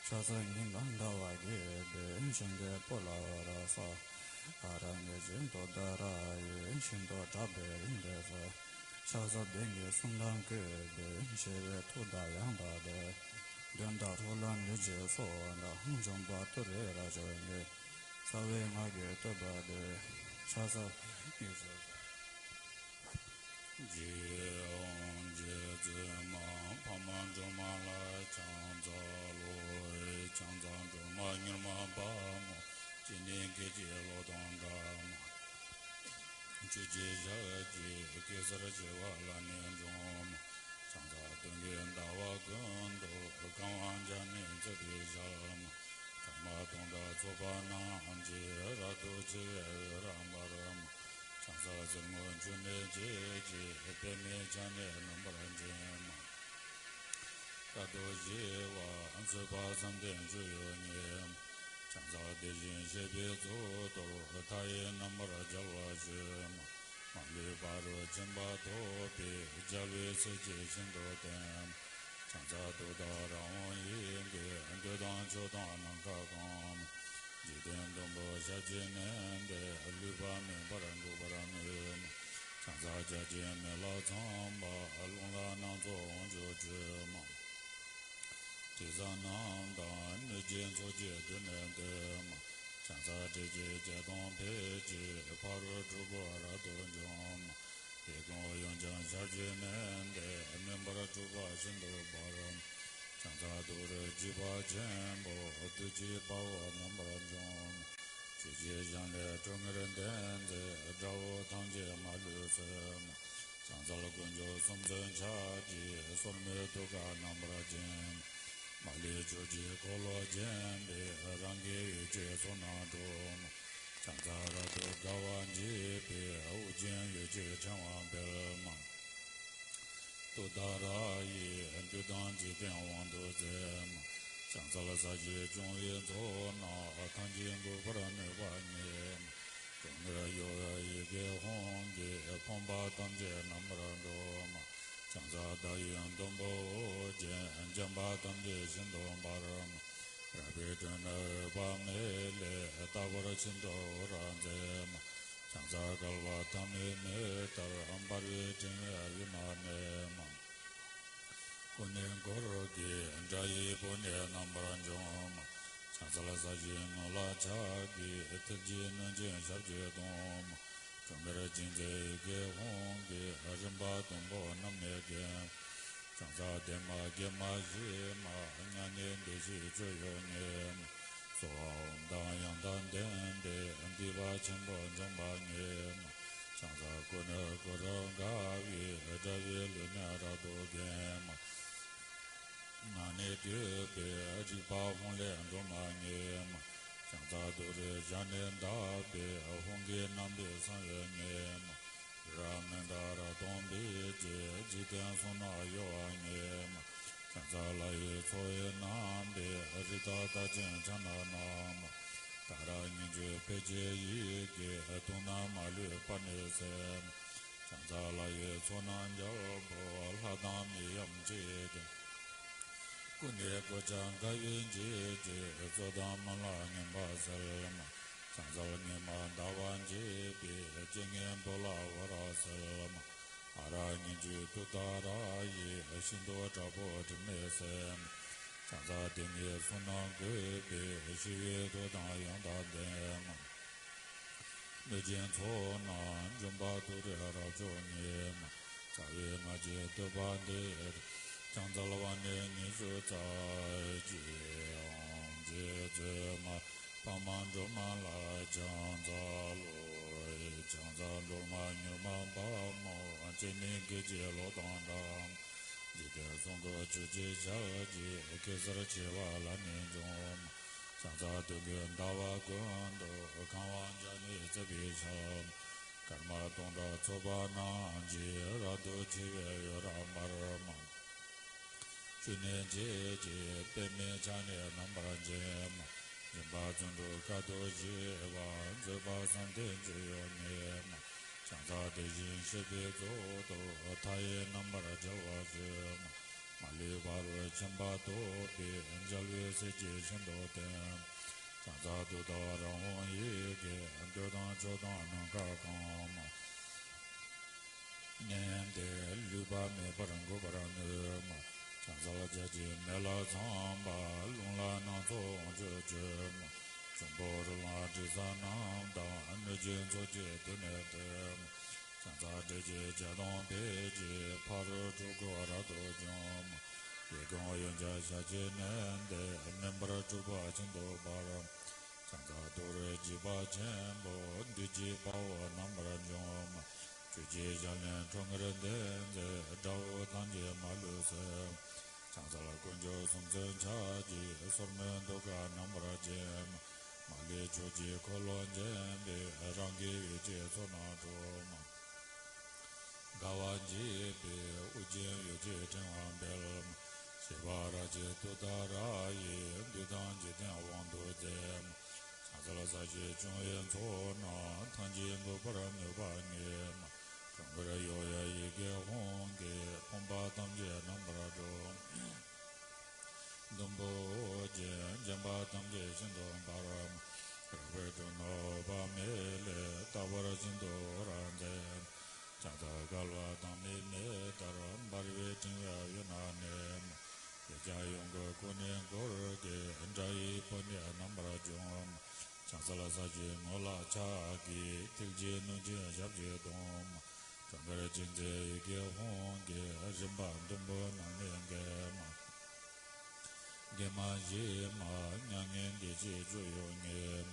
ཕྱག་འཚལ་ཉི་མ་ཟླ་བ་རྒྱས་པའི། ཞིང་གི་སྤོ་ལ་འོད་རབ་གསལ། ཏཱ་ར་གཉིས་བཞིན་ཏུཏྟཱ་ར་ཡི། ཤིན་ཏུ་དྲག་པོའི་རིགས་འདྲ་གསལ། ཕྱག་འཚལ་བདེན་བཞིའི་གསུང་དང་བཀོད་པའི། ཞི་བའི་ཐུགས་དང་ཡང་དག་པའི། གདོན་དང་རོ་ལངས་ནད་ཀྱི་ཚོགས་དང་། འཇོམས་པ་ཏུ་རེ་རབ་མཆོག་ཉིད། རྩ་བའི་སྔགས་ཀྱི་བསྟོད་པ་འདི། ཕྱག་འཚལ་ཡེ་ཤེས། རྗེ་དབང་རྗེ་བཙུན་མ་འཕགས་མ་སྒྲོལ་མ་ལ་ཕྱག་འཚལ་ལོ། ཕྱག་འཚལ་སྒྲོལ་མ་མྱུར་མ་དཔའ་མོ། སྤྱན་ནི་སྐད་ཅིག་གློག་དང་འདྲ་མ། ཆོས་ཀྱི་ཞལ་གྱི་གེ་སར་བྱེ་བ་ལ་ནི་འབྱུང་མ། ཕྱག་འཚལ་སྟོན་ཀའི་ཟླ་བ་ཀུན་ཏུ། གང་བ་བརྒྱ་ནི་བརྩེགས་པའི་ཞལ་མ། ཕྲ་མ་དང་འདྲ་ཚོགས་པ་རྣམས་ཀྱིས། རབ་ཏུ་ཕྱེ་བའི་འོད་རབ་འབར་མ། ཕྱག་འཚལ་གསེར་སྔོ་ཆུ་ནས་སྐྱེས་ཀྱི། པདྨས་ཕྱག་ནི་རྣམ་པར་བརྒྱན་མ། སྐྲ་དོག་ཞི་བ་མཛེས་པ་བསམ་གཏན་སྤྱོད་ཡུལ་ཉིད་མ། ཕྱག་འཚལ་དེ་བཞིན་གཤེགས་པའི་གཙུག་ཏོར། མཐའ་ཡས་རྣམ་པར་རྒྱལ་བར་སྤྱོད་མ། མ་ལུས་པ་རུ་ཕྱིན་པ་ཐོབ་པའི། རྒྱལ་བའི་སྲས་ཀྱིས་ཤིན་ཏུ་བསྟེན་མ། ཕྱག་འཚལ་ཏུཏྟཱ་ར་ཧཱུྃ་ཡི་གེ། འདོད་དང་ཕྱོགས་དང་ནམ་མཁའ་གང་མ། འཇིག་རྟེན་བདུན་པོ་ཞབས་ཀྱིས་མནན་ཏེ། ལུས་པ་མེད་པར་འགུགས་པར་ནུས་མ། ཕྱག་འཚལ་བརྒྱ་བྱིན་མེ་ལྷ་ཚངས་པ། རླུང་ལྷ་སྣ་ཚོགས་དབང་ཕྱུག་མཆོད་མ། དྲི་ཟ་རྣམས་དང་གནོད་སྦྱིན་ཚོགས་ཀྱིས་མདུན་ནས་བསྟོད་མ། ཕྱག་འཚལ་ཏྲཊ་ཅེས་བྱ་དང་ཕཊ་ཀྱིས། ཕ་རོལ་འཁྲུལ་པ་རབ་ཏུ་འཇོམས་མ། དེ་ཀུན་གཡོ་བྱང་ཞབས་ཀྱིས་མནན་ཏེ། མུན་པར་འཁྲུལ་པ་ཤིན་ཏུ་སྤངས་མ། ཕྱག་འཚལ་ཏུ་རེ་འཇིགས་པ་ཆེན་པོ། བདུད་ཀྱི་དཔའ་བོ་རྣམ་པར་འཇོམས་མ། ཆོས་ཀྱི་ཞལ་ནི་ཁྲོ་གཉེར་ལྡན་མཛད། དགྲ་བོ་ཐམས་ཅད་མ་ལུས་གསོད་མ། ཕྱག་འཚལ་དཀོན་མཆོག་གསུམ་མཚོན་ཕྱག་རྒྱའི། སོར་མོས་ཐུགས་ཀར་རྣམ་པར་བརྒྱན་མ། མ་ལུས་ཕྱོགས་ཀྱི་འཁོར་ལོས་བརྒྱན་པའི། རང་གི་འོད་ཀྱི་ཚོགས་རྣམས་འཁྲུགས་མ། ཕྱག་འཚལ་རབ་ཏུ་དགའ་བ་བརྗིད་པའི། དབུ་རྒྱན་འོད་ཀྱི་ཕྲེང་བ་སྤེལ་མ། ཏུཏྟཱ་ར་ཡིས་བདུད་དང་འཇིག་རྟེན་དབང་དུ་མཛད་མ། ཕྱག་འཚལ་ས་གཞི་སྐྱོང་བའི་ཚོགས་རྣམས། ཐམས་ཅད་འགུགས་པར་ནུས་པ་ཉིད་མ། ཁྲོ་གཉེར་གཡོ་བའི་ཡི་གེ་ཧཱུྃ་གིས། ཕོངས་པ་ཐམས་ཅད་རྣམ་པར་སྒྲོལ་མ། ཕྱག་འཚལ་ཟླ་བའི་ཟླུམ་པོ་འོད་ཀྱིས། འཇིགས་པ་ཐམས་ཅད་ཤིན་ཏུ་འབར་མ། རལ་པའི་དྲུང་ནས་འོད་དཔག་མེད་ལས། རྟག་པར་ཤིན་ཏུ་འོད་རབ་མཛད་མ། བྱང་རྩྭ་བསྐལ་པ་ཐ་མའི་མེ་ལྟར་འབར་བའི་ཕྲེང་བའི་དབུས་ན་གནས་མ། ཀུན་ནས་བསྐོར་དགའི་སྒྲ་ཡི་བུ་ནི་རྣམ་པར་འཇོམས་མ། བྱང་རྩལ་ས་གཞིའི་ངོས་ལ་ཕྱག་གི་ཐིག་བརྒྱད་བསྣོལ་ཅིང་ཞབས་ཀྱིས་བརྡུང་མ། གྲོང་ཁྱེར་ཅན་མཛད་ཡི་གེ་ཧཱུྃ་གི་རིམ་པ་བདུན་པོ་རྣམས་ནི་འགེམས། བྱང་རྩལ་བདེ་མ་དགེ་མ་ཞི་མ་མྱ་ངན་འདས་ཞི་སྤྱོད་ཡུལ་ཉིད་མ། སྭཱ་ཧཱ་ཨོཾ་དང་ཡང་དག་ལྡན་པས་སྡིག་པ་ཆེན་པོ་འཇོམས་པ་ཉིད་མ། བྱང་རྩལ་ཀུན་ནས་བསྐོར་དགའ་བའི་དགྲ་བོའི་ལུས་ནི་རབ་ཏུ་འགེམས་མ། ངག་ནས་བསྡུས་པའི་རིག་པ་ཧཱུྃ་ལས་སྒྲོལ་མ་ཉིད་མ། བྱང་རྩལ་ཏུ་རེའི་ཞལ་ནས་བཏབ་པའི་ཧཱུྃ་གི་རྣམ་པའི་གསང་བའི་ཉིད་མ། རབ་མནྡ་ར་སྟོང་པའི་རྗེ་འཇིག་རྟེན་གསུམ་ན་གཡོ་བ་ཉིད་མ། བྱང་རྩལ་ལྷ་ཡི་ཚོགས་ཡིས་རྣམ་པའི་རིགས་བདག་རྟག་ཅན་ཕྱག་ན་བསྣམས་མ། ད་ར་སྙིང་རྗེའི་དཔེ་བྱད་ཡི་གེ་དུག་རྣམས་མ་ལུས་པ་ནི་སེལ་མ། བྱང་རྩལ་ལྷ་ཡི་ཚོགས་རྣམས་རྒྱལ་པོ་ལྷ་དང་མིའམ་ཅི་ཡིས་བསྟེན། ཀུན་ནས་གོ་ཆ་དགའ་བའི་འཇིགས་བྱེད་གཙོད་དང་དམན་ལ་ངན་པ་སེལ་མ། བྱང་རྩལ་ཉི་མ་ཟླ་བ་འཇིགས་པའི་རྐྱེན་ངན་བོད་ལ་བོར་བ་སེལ་མ། ཨ་ར་སྙིང་རྗེའི་ཏུཏྟཱ་ར་ཡིས་ཤིན་ཏུ་དྲག་པོའི་སྒྲིབ་མེད་སེལ་མ། བྱང་རྩལ་ཏིང་ངེ་གསུམ་རྣམས་བཀོད་པའི་ཞི་བའི་མཐུ་དང་ཡང་དག་ལྡན་མ། གནོད་སྦྱིན་ཚོགས་རྣམས་འཇོམས་པ་ཏུ་རེ་རབ་མཆོག་ཉིད་མ། རྩ་བའི་སྔགས་ཀྱི་བསྟོད་པ་འདི། བྱང་རྩལ་བ་ནི་ཉི་ཤུ་རྩ་གཅིག་ཨོཾ་རྗེ་བཙུན་མ་དཔའ་མོ་སྒྲོལ་མ་ལ་བྱང་རྩལ་ལོ། བྱང་རྩལ་སྒྲོལ་མ་མྱུར་མ་དཔའ་མོ་སྤྱན་ནི་སྐད་ཅིག་གློག་དང་འདྲ། འཇིག་རྟེན་གསུམ་མགོན་ཆུ་སྐྱེས་ཞལ་གྱི་གེ་སར་བྱེ་བ་ལ་ནི་འཇོམས། བྱང་རྩལ་སྟོན་ཀའི་ཟླ་བ་ཀུན་ཏུ་གང་བ་བརྒྱ་ནི་བརྩེགས་པའི་ཞལ། སྐར་མ་སྟོང་ཕྲག་ཚོགས་པ་རྣམས་ཀྱིས་རབ་ཏུ་ཕྱེ་བའི་འོད་རབ་འབར་མ། བཅུ་གནས་འབྱེད་ཅིང་པདྨའི་ཕྱག་ནི་རྣམ་པར་འབྱེད་མ། སྦྱིན་པ་བརྩོན་འགྲུས་དཀའ་ཐུབ་བཞི་པ་མཛད་པ་བསམ་གཏན་སྤྱོད་ཡུལ་ཉིད་མ། བྱང་རྩལ་དེ་བཞིན་གཤེགས་པའི་གཙུག་ཏོར་མཐའ་ཡས་རྣམ་པར་རྒྱལ་བར་སྤྱོད་མ། མ་ལུས་ཕ་རོལ་ཕྱིན་པ་ཐོབ་པའི་རྒྱལ་བའི་སྲས་ཀྱིས་ཤིན་ཏུ་བསྟེན། བྱང་རྩལ་ཏུཏྟཱ་ར་ཧཱུྃ་ཡི་གེ་འདོད་དང་ཕྱོགས་དང་ནམ་མཁའ་གང་མ། ནས་ཏེ་ལུས་པ་མེད་པར་འགུགས་པར་ནུས་མ། བྱང་རྩལ་བརྒྱ་བྱིན་མེ་ལྷ་ཚངས་པ་རླུང་ལྷ་སྣ་ཚོགས་དབང་ཕྱུག་མཆོད་མ། འབྱུང་པོ་རོ་ལངས་དྲི་ཟ་རྣམས་དང་གནོད་སྦྱིན་ཚོགས་ཀྱིས་མདུན་ནས་བསྟོད་མ། བྱང་རྩལ་འབྲས་ཀྱི་བྱ་གཏོང་འཕེལ་གྱི་ཕ་རོལ་འཁྲུལ་འཁོར་རབ་ཏུ་འཇོམས་མ། ཡི་གེ་ཧཱུྃ་ཡོན་ཆབ་ཞལ་གྱིས་མནན་ཏེ་མུན་པར་འཁྲུལ་པ་ཤིན་ཏུ་སྦར་མ། བྱང་རྩལ་ཏུ་རེ་འཇིགས་པ་ཆེན་པོ་བདུད་ཀྱི་དཔའ་བོ་རྣམ་པར་འཇོམས་མ། ཆུ་སྐྱེས་ཞལ་ནི་ཁྲོ་གཉེར་ལྡན་མཛད་དགྲ་བོ་ཐམས་ཅད་མ་ལུས་སེལ་མ། བྱང་རྩལ་དཀོན་མཆོག་གསུམ་མཚོན་ཕྱག་རྒྱའི་སོར་མོས་ཐུགས་ཀར་རྣམ་པར་བརྒྱན་མ། མ་ལུས་ཕྱོགས་ཀྱི་འཁོར་ལོ་བརྒྱན་པའི་རང་གི་འོད་ཀྱི་ཚོགས་རྣམས་འཁྲུག་མ། དགའ་བ་འཇིགས་པའི་དབུ་རྒྱན་འོད་ཀྱི་ཕྲེང་བ་འཕེལ་མ། ཞི་བ་རལ་གྲི་ཏུཏྟཱ་ར་ཡིས་བདུད་དང་འཇིག་རྟེན་དབང་དུ་མཛད་མ། བྱང་རྩལ་ས་གཞིའི་སྐྱོང་བའི་ཚོགས་རྣམས་ཐམས་ཅད་འགུགས་པར་ནུས་པ་ཉིད་མ། གང་གིས་གཡོ་བའི་ཡི་གེ་ཧཱུྃ་གིས་ཕོངས་པ་ཐམས་ཅད་རྣམ་པར་སྒྲོལ་མ། ཟླུམ་པོ་འོད་ཀྱིས་བརྒྱན་པ་ཐམས་ཅད་ཤིན་ཏུ་འབར་མ། རལ་པའི་སྒྲོམ་ནི་འོད་དཔག་མེད་ལས་རྟག་པར་ཤིན་ཏུ་འོད་རབ་མཛད་མ། བྱང་རྩལ་བསྐལ་པ་ཐ་མའི་མེ་ལྟར་འབར་བའི་ཕྲེང་བའི་དབུས་ན་གནས་མ། ཡུལ་གྱར་ཡོངས་བསྐོར་ཀུན་ནས་བསྐོར་དགའི་སྒྲ་ཡི་བུ་ནི་རྣམ་པར་འཇོམས་མ། བྱང་རྩལ་ས་གཞིའི་ངོས་ལ་ཕྱག་གི་ཐིག་བརྒྱད་བསྣོལ་ཅིང་ཞབས་ཀྱིས་བརྡུང་མ། གྲོང་ཁྱེར་ཅན་མཛད་ཡི་གེ་ཧཱུྃ་གི་རིམ་པ་བདུན་པོ་རྣམས་ནི་འགེམས་མ། དགེ་མ་ཞི་མ་མྱ་ངན་འདས་ཞི་སྤྱོད་ཡུལ་ཉིད་མ།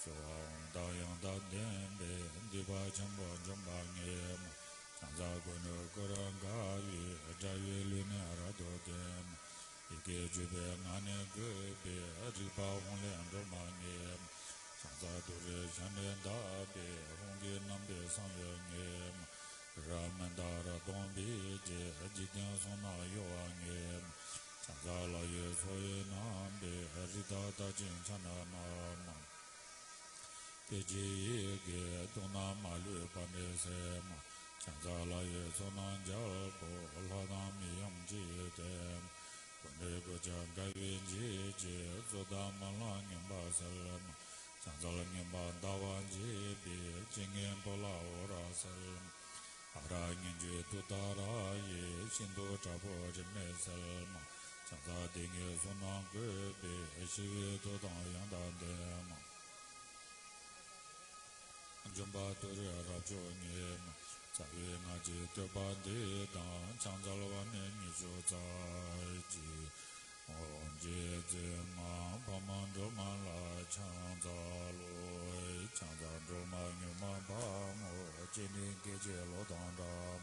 སྭཱ་ཧཱ་ཨོཾ་དང་ཡང་དག་ལྡན་པས་སྡིག་པ་ཆེན་པོ་འཇོམས་པ་ཉིད་མ། བྱང་རྩལ་ཀུན་ནས་བསྐོར་དགའ་བའི་དགྲ་བོའི་ལུས་ནི་རབ་ཏུ་འགེམས་མ། ཡི་གེ་བཅུ་པའི་ངག་ནས་བཀོད་པའི་རིག་པ་ཧཱུྃ་ལས་སྒྲོལ་མ་ཉིད་མ། བྱང་རྩལ་ཏུ་རེའི་ཞལ་ནས་བཏབ་པའི་ཧཱུྃ་གི་རྣམ་པའི་གསང་བའི་ཉིད་མ། རབ་མནྡ་ར་སྟོང་པའི་རྗེ་འཇིག་རྟེན་གསུམ་རྣམས་གཡོ་བ་ཉིད་མ། བྱང་རྩལ་ལྷ་ཡི་ཚོགས་ཡིས་རྣམ་པའི་རིགས་བདག་རྟག་ཅན་ཕྱག་ན་བསྣམས་མ། དཔེ་བྱད་ཡི་གེ་དུག་རྣམས་མ་ལུས་པ་ནི་སེལ་མ། བྱང་རྩལ་ལྷ་ཡི་ཚོགས་རྣམས་རྒྱལ་པོ་ལྷ་དང་མིའམ་ཅི་ཡིས་བསྟེན་མ། ཀུན་ནས་གོ་ཆ་དགའ་བའི་འཇིགས་བྱེད་གཙོད་དང་དམན་ལ་ངན་པ་སེལ་མ། བྱང་རྩལ་ངན་པ་ཟླ་བ་འཇིག་པའི། བྱེད་ངན་བོད་ལ་འོ་ར་སེལ། ཧ་ར་སྙན་བརྒྱུད་ཏུཏྟཱ་ར་ཡི། ཤིན་ཏུ་དྲག་པོ་དྲི་མེད་སེལ། བྱང་རྩལ་དེ་ཉིད་གསུང་རྣམས་བཀོད་པའི། ཞི་བའི་མཐུ་དང་ཡང་དག་ལྡན། འབྱོན་པ་ཏུ་རེ་རབ་མཆོག་ཉིད། རྩ་བའི་སྔགས་ཀྱི་བསྟོད་པ་འདི་དང་། ཕྱག་འཚལ་བ་ནི་ཉི་ཤུ་རྩ་གཅིག། འོ། རྗེ་བཙུན་མ་འཕགས་མ་སྒྲོལ་མ་ལ་ཕྱག་འཚལ་ལོ། ཕྱག་འཚལ་སྒྲོལ་མ་མྱུར་མ་དཔའ་མོ། སྤྱན་ནི་སྐད་ཅིག་གློག་དང་འདྲ།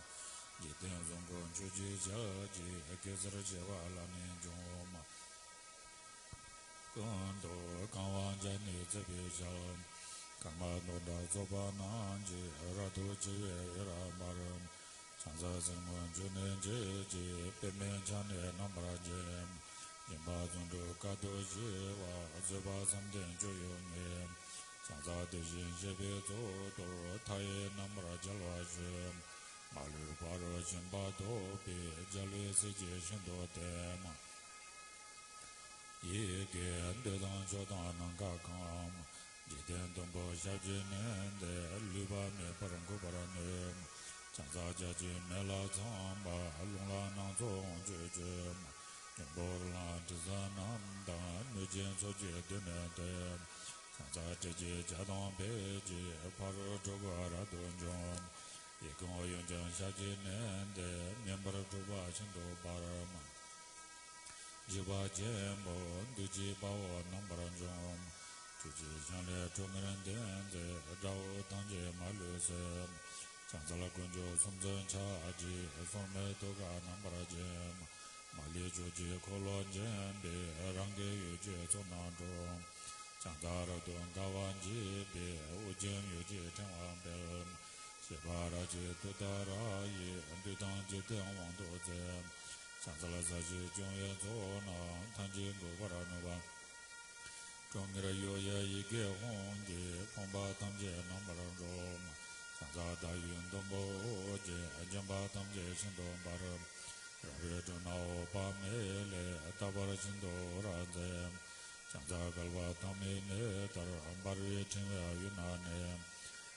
འཇིག་རྟེན་གསུམ་མགོན་ཆུ་སྐྱེས་ཞལ་གྱི། གེ་སར་བྱེ་བ་ལ་ནི་འབྱུང་མ། ཀུན་ཏུ་གང་བ་བརྒྱ་ནི་བརྩེགས་པའི་ཞལ། སྐར་མ་དུང་འདྲ་ཚོགས་པ་རྣམས་ཀྱིས། རབ་ཏུ་ཕྱེ་བའི་འོད་རབ་འབར། ཕྱག་འཚལ་གསེར་སྔོ་ཆུ་ནས་འབྱེད་ཅིང་། པདྨས་ཕྱག་ནི་རྣམ་པར་བརྒྱན། སྦྱིན་པ་བརྩོན་འགྲུས་དཀའ་ཐུབ་ཞི་བ། བཟོད་པ་བསམ་གཏན་སྤྱོད་ཡུལ་ཉིད། ཕྱག་འཚལ་དེ་བཞིན་གཤེགས་པའི་གཙུག་ཏོར། མཐའ་ཡས་རྣམ་པར་རྒྱལ་བ་སྤྱོད། མ་ལུས་ཕ་རོལ་ཕྱིན་པ་ཐོབ་པའི། རྒྱལ་བའི་སྲས་ཀྱིས་ཤིན་ཏུ་བསྟེན། ཡི་གེ་འདོད་དང་ཕྱོགས་དང་ནམ་མཁའ་གང་། འཇིག་རྟེན་བདུན་པོ་ཞབས་ཀྱིས་མནན་ཏེ། ལུས་པ་མེད་པར་འགུགས་པར་ནུས། ཕྱག་འཚལ་བརྒྱ་བྱིན་མེ་ལྷ་ཚངས་པ། རླུང་ལྷ་སྣ་ཚོགས་དབང་ཕྱུག་མཆོད། འབྱུང་པོ་རོ་ལངས་དྲི་ཟ་རྣམས་དང་། གནོད་སྦྱིན་ཚོགས་ཀྱིས་མདུན་ནས་བསྟོད། ཕྱག་འཚལ་ཏྲཊ་ཅེས་བྱ་དང་ཕཊ་ཀྱིས། ཕ་རོལ་འཁྲུལ་པ་རབ་ཏུ་འཇོམས། ཡི་གེ་འོད་ཡུམ་ཀྱང་ཞབས་ཀྱིས་མནན་ཏེ། མེ་འབར་འཁྲུགས་པ་ཤིན་ཏུ་འབར། འཇིགས་པ་ཆེན་པོ་བདུད་ཀྱི་དཔའ་བོ་རྣམ་པར་འཇོམས། ཆུ་སྐྱེས་ཕྱག་ལས་ཁྲོ་གཉེར་ལྡན་མཛད། དགྲ་བོ་ཐམས་ཅད་མ་ལུས་གསོད། ཕྱག་འཚལ་དཀོན་མཆོག་གསུམ་མཚོན་ཕྱག་རྒྱའི། སོར་མོས་ཐུགས་ཀར་རྣམ་པར་བརྒྱན། མ་ལུས་ཕྱོགས་ཀྱི་འཁོར་ལོ་བརྒྱན་པའི། རང་གི་ཡུལ་གྱི་ཕྱོགས་རྣམས་སྒྲོལ། ཕྱག་འཚལ་རབ་ཏུ་དགའ་བ་བརྗིད་པའི། དབུ་རྒྱན་འོད་ཀྱི་ཕྲེང་བ་སྤེལ། བཞད་པ་རལ་གྲི་ཏུཏྟཱ་ར་ཡིས། བདུད་དང་འཇིག་རྟེན་དབང་དུ་མཛད། ཕྱག་འཚལ་ས་གཞི་སྐྱོང་བའི་ཚོགས་རྣམས། ཐམས་ཅད་འགུགས་པར་ནུས་པ། ཁྲོ་གཉེར་གཡོ་བའི་ཡི་གེ་ཧཱུྃ་གིས། ཕོངས་པ་ཐམས་ཅད་རྣམ་པར་འཇོམས། ཕྱག་འཚལ་ཟླ་འོད་ཟླུམ་པོ་འོད་ཀྱིས། འཇིགས་པ་ཐམས་ཅད་ཤིན་ཏུ་འབར། རལ་པའི་སྒྲོ་ནག་འོད་དཔག་མེད་ལས། རྟག་པར་ཤིན་ཏུ་འོད་རབ་མཛད། ཕྱག་འཚལ་བསྐལ་པ་ཐ་མའི་གནས་ལྟར། འབར་བའི་ཕྲེང་བའི་དབུས་ན་གནས།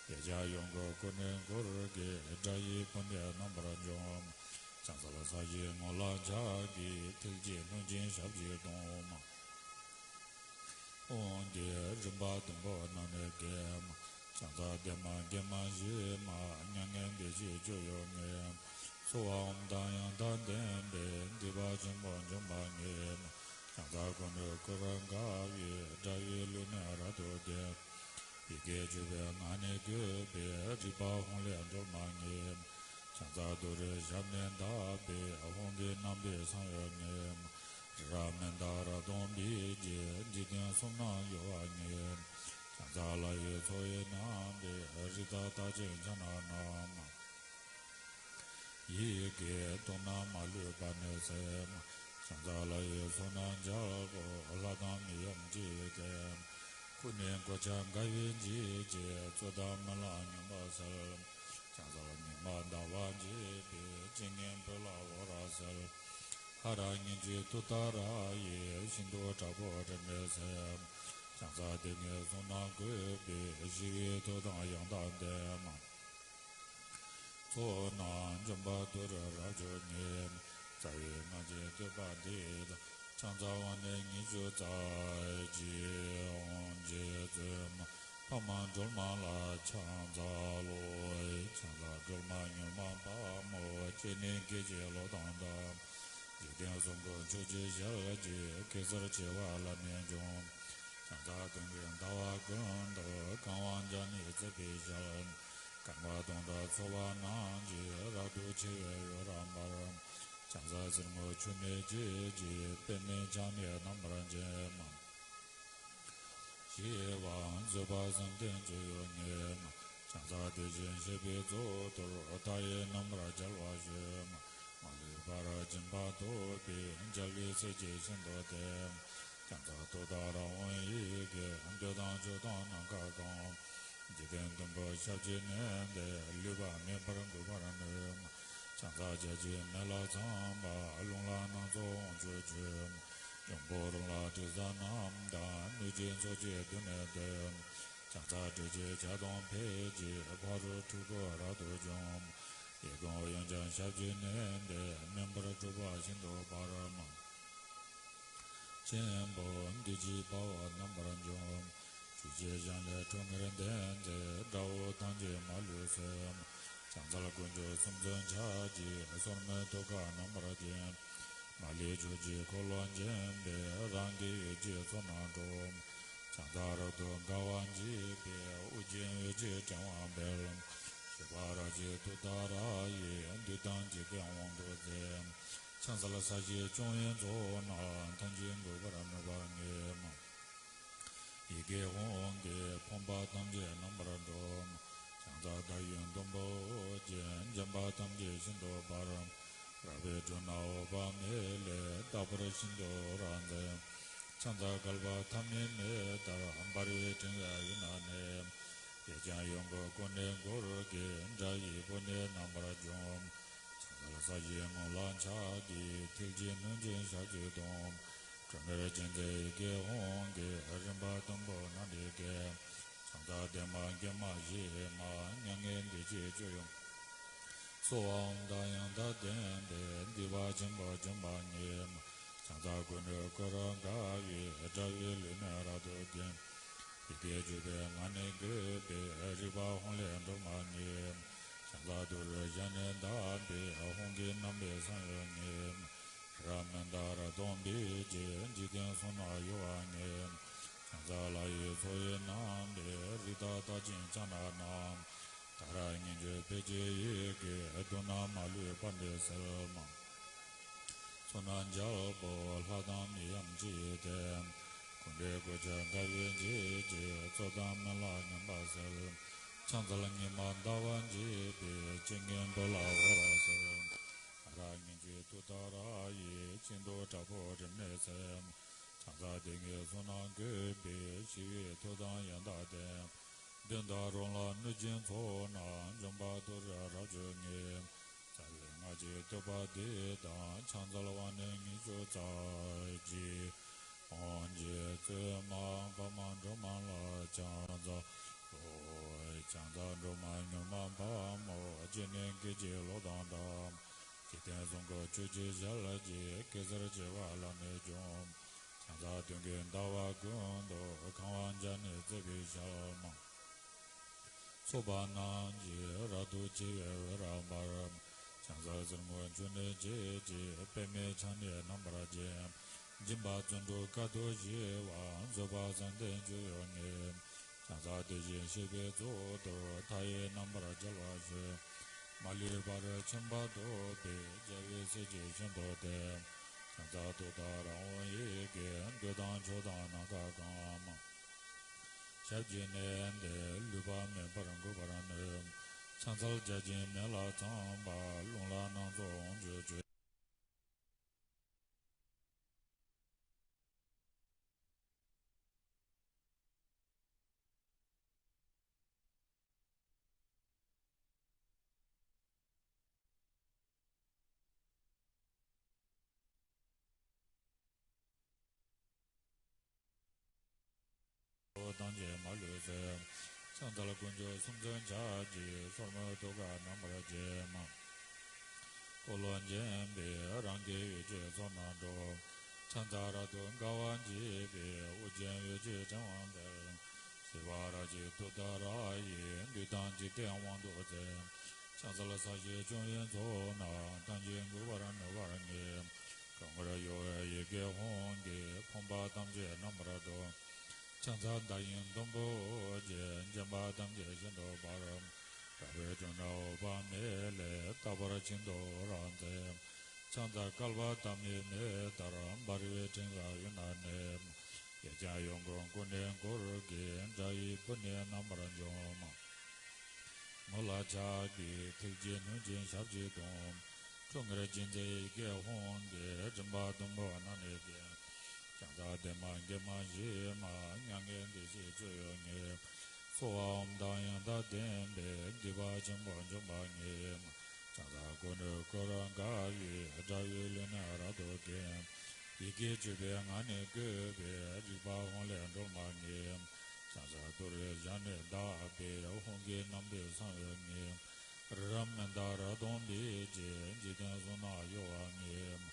གདུལ་བྱ་ཡོངས་ཀྱི་སྐུ་ནི་འཁོར་གྱིས། དགྲ་ཡི་དཔུང་འདི་རྣམ་པར་འཇོམས། ཕྱག་འཚལ་ས་གཞིའི་ངོས་ལ་ཕྱག་གི། མཐིལ་གྱིས་བསྣུན་ཅིང་ཞབས་ཀྱིས་བརྡུང་། དབང་གི་རིམ་པ་བདུན་པོ་རྣམས་ནི་བརྒྱན། ཕྱག་འཚལ་བདེ་མ་དགེ་མ་ཞི་མ། མྱ་ངན་འདས་ཞི་སྤྱོད་ཡུལ་ཉིད། ཚོར་བའམ་དང་ཡང་དག་ལྡན་པའི། སྡིག་པ་ཆེན་པོ་འཇོམས་པ་ཉིད། ཕྱག་འཚལ་ཀུན་འདུས་སྐུ་རབ་དགའ་བའི། དགྲ་ཡི་ལུས་ནི་རབ་ཏུ་བརྟན། ཡི་གེ་བཅུ་པའི་ངག་ནི་བཀོད་པའི། རིག་པ་ཧཱུྃ་ལས་སྒྲོལ་མ་ཉིད། ཕྱག་འཚལ་ཏུ་རེའི་ཞབས་ནི་བརྡབས་པའི། ཧཱུྃ་གི་རྣམ་པའི་གསང་འོད་ཉིད། རི་རབ་མནྡ་ར་དང་འབིགས་བྱེད། འཇིག་རྟེན་གསུམ་རྣམས་གཡོ་བ་ཉིད། ཕྱག་འཚལ་ལྷ་ཡི་ཚོགས་དབྱིངས་རྣམ་པའི། རི་དྭགས་རྟགས་ཅན་ཕྱག་ན་བསྣམས། ཡི་གེ་དུག་རྣམས་མ་ལུས་པ་ནི་སེལ། ཕྱག་འཚལ་ལྷ་ཡི་ཚོགས་རྣམས་རྒྱལ་པོ། ལྷ་དང་མི་ཡུམ་ཅི་ཡིས་བསྟེན། སྐུ་ནི་གོ་ཆ་དགའ་བའི་འཇིགས་བྱེད། རྩོད་དང་རྨི་ལམ་ཉམས་པ་སེལ། ཕྱག་འཚལ་ཉི་མ་ཟླ་བ་འཇིགས་པའི། བྱེད་ངན་བོད་ལ་འོ་ར་སེལ། ཧ་ར་སྙན་བརྒྱུད་ཏུཏྟཱ་ར་ཡིས། ཤིན་ཏུ་དྲག་པོ་དྲི་མེད་སེལ། ཕྱག་འཚལ་དེ་ཉིད་གསུང་རྣམས་བཀོད་པའི། ཞི་བའི་མཐུ་དང་ཡང་དག་ལྡན་མ། ཚོགས་རྣམས་འཇོམས་པ་ཏུ་རེ་རབ་མཆོག་ཉིད། རྩ་བའི་སྔགས་ཀྱི་བསྟོད་པ་འདི་དང་། ཕྱག་འཚལ་བ་ནི་ཉི་ཤུ་རྩ་གཅིག། ཨོཾ་རྗེ་བཙུན་མ་འཕགས་མ་སྒྲོལ་མ་ལ་ཕྱག་འཚལ་ལོ། ཕྱག་འཚལ་སྒྲོལ་མ་མྱུར་མ་དཔའ་མོ། སྤྱན་ནི་སྐད་ཅིག་གློག་དང་འདྲ། འཇིག་རྟེན་གསུམ་མགོན་ཆུ་སྐྱེས་ཞལ་གྱི། གེ་སར་བྱེ་བ་ལ་ནི་འཇོམས། ཕྱག་འཚལ་སྟོན་པའི་ཟླ་བ་ཀུན་ཏུ། གང་བ་བརྒྱ་ནི་བརྩེགས་པའི་ཞལ། སྐར་མ་དུང་འདྲ་ཚོགས་པ་རྣམས་ཀྱིས། རབ་ཏུ་ཕྱེ་བའི་འོད་རབ་འབར། ཕྱག་འཚལ་གསེར་སྔོ་ཆུ་ནས་འབྱེད་ཅིང་། པདྨས་ཕྱག་ནི་རྣམ་པར་བརྒྱན། ཞི་བ་བཟོད་པ་བསམ་གཏན་སྤྱོད་ཡུལ་ཉིད། ཕྱག་འཚལ་དེ་བཞིན་གཤེགས་པའི་གཙུག་ཏོར། མཐའ་ཡས་རྣམ་པར་རྒྱལ་བ་སྤྱོད། མ་ལུས་ཕ་རོལ་ཕྱིན་པ་ཐོབ་པའི། རྒྱལ་བའི་སྲས་ཀྱིས་ཤིན་ཏུ་བསྟེན། ཕྱག་འཚལ་ཏུཏྟཱ་ར་ཧཱུྃ་ཡི་གེ། འདོད་དང་ཕྱོགས་དང་ནམ་མཁའ་གང་། འཇིག་རྟེན་བདུན་པོ་ཞབས་ཀྱིས་མནན་ཏེ། ལུས་པ་མེད་པར་འགུགས་པར་ནུས། ཕྱག་འཚལ་བརྒྱ་བྱིན་མེ་ལྷ་ཚངས་པ། རླུང་ལྷ་སྣ་ཚོགས་དབང་ཕྱུག་མཆོད། འབྱུང་པོ་རང་ལ་དྲི་ཟ་རྣམས་དང་། གནོད་སྦྱིན་ཚོགས་ཀྱིས་མདུན་ནས་བསྟོད། ཕྱག་འཚལ་ཏྲཊ་ཅེས་བྱ་དང་ཕཊ་ཀྱིས། ཕ་རོལ་འཁྲུལ་འཁོར་རབ་ཏུ་འཇོམས། ཡི་གེ་ཧཱུྃ་ཡང་བསྐྱར་ཞབས་ཀྱིས་མནན་ཏེ། མེ་འབར་འཁྲུགས་པ་ཤིན་ཏུ་འབར། ཆེན་པོ་བདུད་ཀྱི་དཔའ་བོ་རྣམ་པར་འཇོམས། ཆུ་སྐྱེས་ཞལ་ལས་ཁྲོ་གཉེར་ལྡན་མཛད། དགྲ་བོ་ཐམས་ཅད་མ་ལུས་གསོད། ཕྱག་འཚལ་དཀོན་མཆོག་གསུམ་མཚོན་ཕྱག་རྒྱའི། སོར་མོས་ཐུགས་ཀར་རྣམ་པར་བརྒྱན། མ་ལུས་ཕྱོགས་བཅུའི་འཁོར་ལོ་བརྒྱན་པའི། རང་གི་འོད་ཀྱི་ཚོགས་རྣམས་སྒྲོགས། ཕྱག་འཚལ་རབ་ཏུ་དགའ་བ་བརྗིད་པའི། ཨོ་རྒྱན་འོད་ཀྱི་ཕྲེང་བ་འབུལ། བཞད་པ་རལ་གྲི་ཏུཏྟཱ་ར་ཡིས། བདུད་དང་འཇིག་རྟེན་དབང་དུ་མཛད། ཕྱག་འཚལ་ས་གཞི་སྐྱོང་བའི་ཚོགས་རྣམས། ཐམས་ཅད་འགུགས་པར་ནུས་པ་ཉིད། ཡི་གེ་ཧཱུྃ་གིས་ཕོངས་པ་ཐམས་ཅད་རྣམ་པར་སྒྲོལ། ཕྱག་འཚལ་བདག་གི་མགོན་པོ་རྗེ། འཇོམས་པ་ཐམས་ཅད་ཤིན་ཏུ་འབར། རལ་པའི་སྒྲོ་ནག་འོད་དཔག་མེད་ལས། རྟག་པར་ཤིན་ཏུ་རབ་མཛད། ཕྱག་འཚལ་བསྐལ་པ་ཐ་མའི་མེ་ལྟར། འབར་བའི་ཕྲེང་བའི་དབུས་ན་གནས། གཡས་བརྐྱང་གཡོན་བསྐུམ་ཀུན་ནས་བསྐོར་གྱིས། དགྲ་ཡི་སྤུ་ནས་རྣམ་པར་འཇོམས། ཕྱག་འཚལ་ས་གཞིའི་ངོས་ལ་ཕྱག་གི། ཐུགས་རྗེས་གནོད་སྦྱིན་ཞབས་ཀྱིས་བསྡམས། ཁྲོ་གཉེར་ཅན་མཛད་ཡི་གེ་ཧཱུྃ་གིས། རིམ་པ་བདུན་པོ་རྣམས་ནི་བསྐྱེད། ཕྱག་འཚལ་བདེ་མ་དགེ་མ་ཞི་མ། མྱ་ངན་འདས་ཞི་སྤྱོད་ཡུལ། སྭཱ་ཧཱ་ཨོཾ་དང་ཡང་དག་ལྡན་པས། སྡིག་པ་ཆེན་པོ་འཇོམས་པ་ཉིད། ཕྱག་འཚལ་ཀུན་འདུས་སྐུ་རབ་དགའ་བའི། དགྲ་བོའི་ལུས་ནི་རབ་ཏུ་འགེམས། ཡི་གེ་བཅུ་པའི་ངག་ནི་བཀོད་པའི། རིག་པ་ཧཱུྃ་ལས་སྒྲོལ་མ་ཉིད། ཕྱག་འཚལ་ཏུ་རེའི་ཞབས་ནི་བརྡབས་པའི། ཧཱུྃ་གི་རྣམ་པའི་བསམ་ཡས་ཉིད། རབ་མནྡ་ར་སྡོང་བུས་བཅད། འཇིག་རྟེན་གསུམ་རྣམས་གཡོ་བ་ཉིད། ཕྱག་འཚལ་ལྷ་ཡི་ཚོགས་ཡིས་བསྣམས་པའི། རིགས་བདག་རྟག་བྱིན་ཕྱག་ན་བསྣམས། ཏཱ་ར་གཉིས་བརྗོད་ཕཊ་ཀྱི་ཡི་གེས། དུག་རྣམས་མ་ལུས་པར་འདྲེན་གསལ། ཚོགས་རྣམས་རྒྱལ་པོ་ལྷ་དང་མི་ཡུམ་ཅི་ཡིས་བསྟེན། སྐུ་འདྲ་སྐུ་ཆ་དགའ་བའི་བརྗིད་ཀྱིས། རྩོད་དང་སྨོན་ལམ་ངན་པ་སེལ། ཕྱག་འཚལ་ཉི་མ་ཟླ་བ་འཇིགས་པའི། སྤྱན་གྱི་འབུར་ལ་འོད་རབ་གསལ། ཏཱ་ར་གཉིས་བརྗོད་ཏུཏྟཱ་ར་ཡིས། ཤིན་ཏུ་དྲག་པོའི་རིམས་ནད་སེལ། ཕྱག་འཚལ་དེ་ཉིད་གསུམ་རྣམས་བཀོད་པའི། ཞི་བའི་མཐུ་དང་ཡང་དག་ལྡན། གདོན་དང་རོ་ལངས་གནོད་སྦྱིན་ཚོགས་རྣམས། འཇོམས་པ་ཏུ་རེ་རབ་མཆོག་ཉིད། རྩ་བའི་སྔགས་ཀྱི་བསྟོད་པ་འདི་དང་། ཕྱག་འཚལ་བ་ནི་ཉི་ཤུ་རྩ་གཅིག་ཨོཾ་རྗེ་བཙུན་མ་འཕགས་མ་སྒྲོལ་མ་ལ་ཕྱག་འཚལ་ལོ། ཕྱག་འཚལ་སྒྲོལ་མ་མྱུར་མ་འཕགས་མོ། སྤྱན་ནི་སྐད་ཅིག་གློག་དང་འདྲ། འཇིག་རྟེན་གསུམ་མགོན་ཆུ་སྐྱེས་ཞལ་གྱིས། གེ་སར་བྱེ་བ་ལ་ནི་འཇོམས། ཕྱག་འཚལ་སྟོན་ཀའི་ཟླ་བ་ཀུན་ཏུ། གང་བ་བརྒྱ་ནི་བརྩེགས་པའི་ཞལ་མ། ཚོགས་པ་རྣམས་ཀྱིས་རབ་ཏུ་ཕྱེ་བའི་འོད་རབ་འབར། ཕྱག་འཚལ་གསེར་སྔོ་ཆུ་ནས་སྐྱེས་ཀྱི། པདྨས་ཕྱག་ནི་རྣམ་པར་བརྒྱན། སྦྱིན་པ་བརྩོན་འགྲུས་དཀའ་ཐུབ་ཞི་བ། བཟོད་པ་བསམ་གཏན་སྤྱོད་ཡུལ་ཉིད། ཕྱག་འཚལ་དེ་བཞིན་གཤེགས་པའི་གཙུག་ཏོར། མཐའ་ཡས་རྣམ་པར་རྒྱལ་བ་ཞེས། མ་ལུས་པར་ཁྱིམ་པ་ཐོབ་པའི། རྒྱལ་བའི་སྲས་ཀྱིས་ཤིན་ཏུ་བསྟེན། ཕྱག་འཚལ་ཏུཏྟཱ་ར་ཧཱུྃ་ཡི་གེས། འདོད་དང་ཕྱོགས་དང་ནམ་མཁའ་གང་། ཞབས་ཀྱིས་མནན་ཏེ། ལུས་པ་མེད་པར་འགུགས་པར་ནུས། ཕྱག་འཚལ་བརྒྱ་བྱིན་མེ་ལྷ་ཚངས་པ། རླུང་ལྷ་སྣ་ཚོགས་དབང་ཕྱུག་མཆོད། ཐམས་ཅད་མ་ལུས་གསོད། ཕྱག་འཚལ་དཀོན་མཆོག་གསུམ་མཚོན་ཕྱག་རྒྱའི། སོར་མོས་ཐུགས་ཀར་རྣམ་པར་བརྒྱན། འཁོར་ལོ་བརྒྱན་པས་རང་གི་འོད་ཀྱི་ཚོགས་རྣམས་སྒྲོགས། ཕྱག་འཚལ་རབ་ཏུ་དགའ་བ་བརྗིད་པའི། ཨོ་རྒྱན་འོད་ཀྱི་ཕྲེང་བ་འབུལ། བཞད་པ་རལ་གྲི་ཏུཏྟཱ་ར་ཡིས། བདུད་དང་འཇིག་རྟེན་དབང་དུ་མཛད། ཕྱག་འཚལ་ས་གཞི་སྐྱོང་བའི་ཚོགས་རྣམས། ཐམས་ཅད་འགུགས་པར་ནུས་པ་ཉིད། ཁྲོ་གཉེར་གཡོ་བའི་ཡི་གེ་ཧཱུྃ་གིས། ཕོངས་པ་ཐམས་ཅད་རྣམ་པར་སྒྲོལ། ཕྱག་འཚལ་མདའ་ཡི་དུམ་བུ་ཅན། འཇོམས་པ་ཐམས་ཅད་ཤིན་ཏུ་འབར། རལ་པའི་སྒྲོ་ནག་འོད་དཔག་མེད་ལས། རྟག་པར་ཤིན་ཏུ་རབ་མཛད། ཕྱག་འཚལ་བསྐལ་པ་ཐ་མའི་མེ་ལྟར། འབར་བའི་ཕྲེང་བའི་དབུས་ན་གནས། གཡས་བརྐྱང་གཡོན་བསྐུམ་ཀུན་ནས་བསྐོར་གྱིས། དགྲ་ཡི་སྤུ་ནས་རྣམ་པར་འཇོམས། ངོ་ལ་ཕྱག་གི་ཐུགས་རྗེས་གནོད་སྦྱིན་ཞབས་ཀྱིས་བསྡམས། ཁྲོ་གཉེར་ཅན་མཛད་ཡི་གེ་ཧཱུྃ་གིས། རིམ་པ་བདུན་པོ་རྣམས་ནི་བསྐྱེད། ཕྱག་འཚལ་བདེ་མ་དགེ་མ་ཞི་མ། མྱ་ངན་འདས་ཞི་སྤྱོད་ཡུལ་ཉིད། སྭཱ་ཧཱ་ཨོཾ་དང་ཡང་དག་ལྡན་པས། སྡིག་པ་ཆེན་པོ་འཇོམས་པ་ཉིད། ཕྱག་འཚལ་ཀུན་འདུས་སྐུ་རབ་དགའ་བའི། དགྲ་བོའི་ལུས་ནི་རབ་ཏུ་འགེམས། ཡི་གེ་བཅུ་པའི་ངག་ནས་བཀོད་པའི་རིག་པ་ཧཱུྃ་ལས་སྒྲོལ་མ་ལྔས། ཕྱག་འཚལ་ཏུ་རེའི་ཞབས་ནས་བཏབ་པའི་ཧཱུྃ་གི་རྣམ་པའི་གསང་བའི་ངོས། རི་རབ་མནྡ་ར་དང་འབིགས་བྱེད་འཇིག་རྟེན་གསུམ་རྣམས་གཡོ་བ་ལྔས།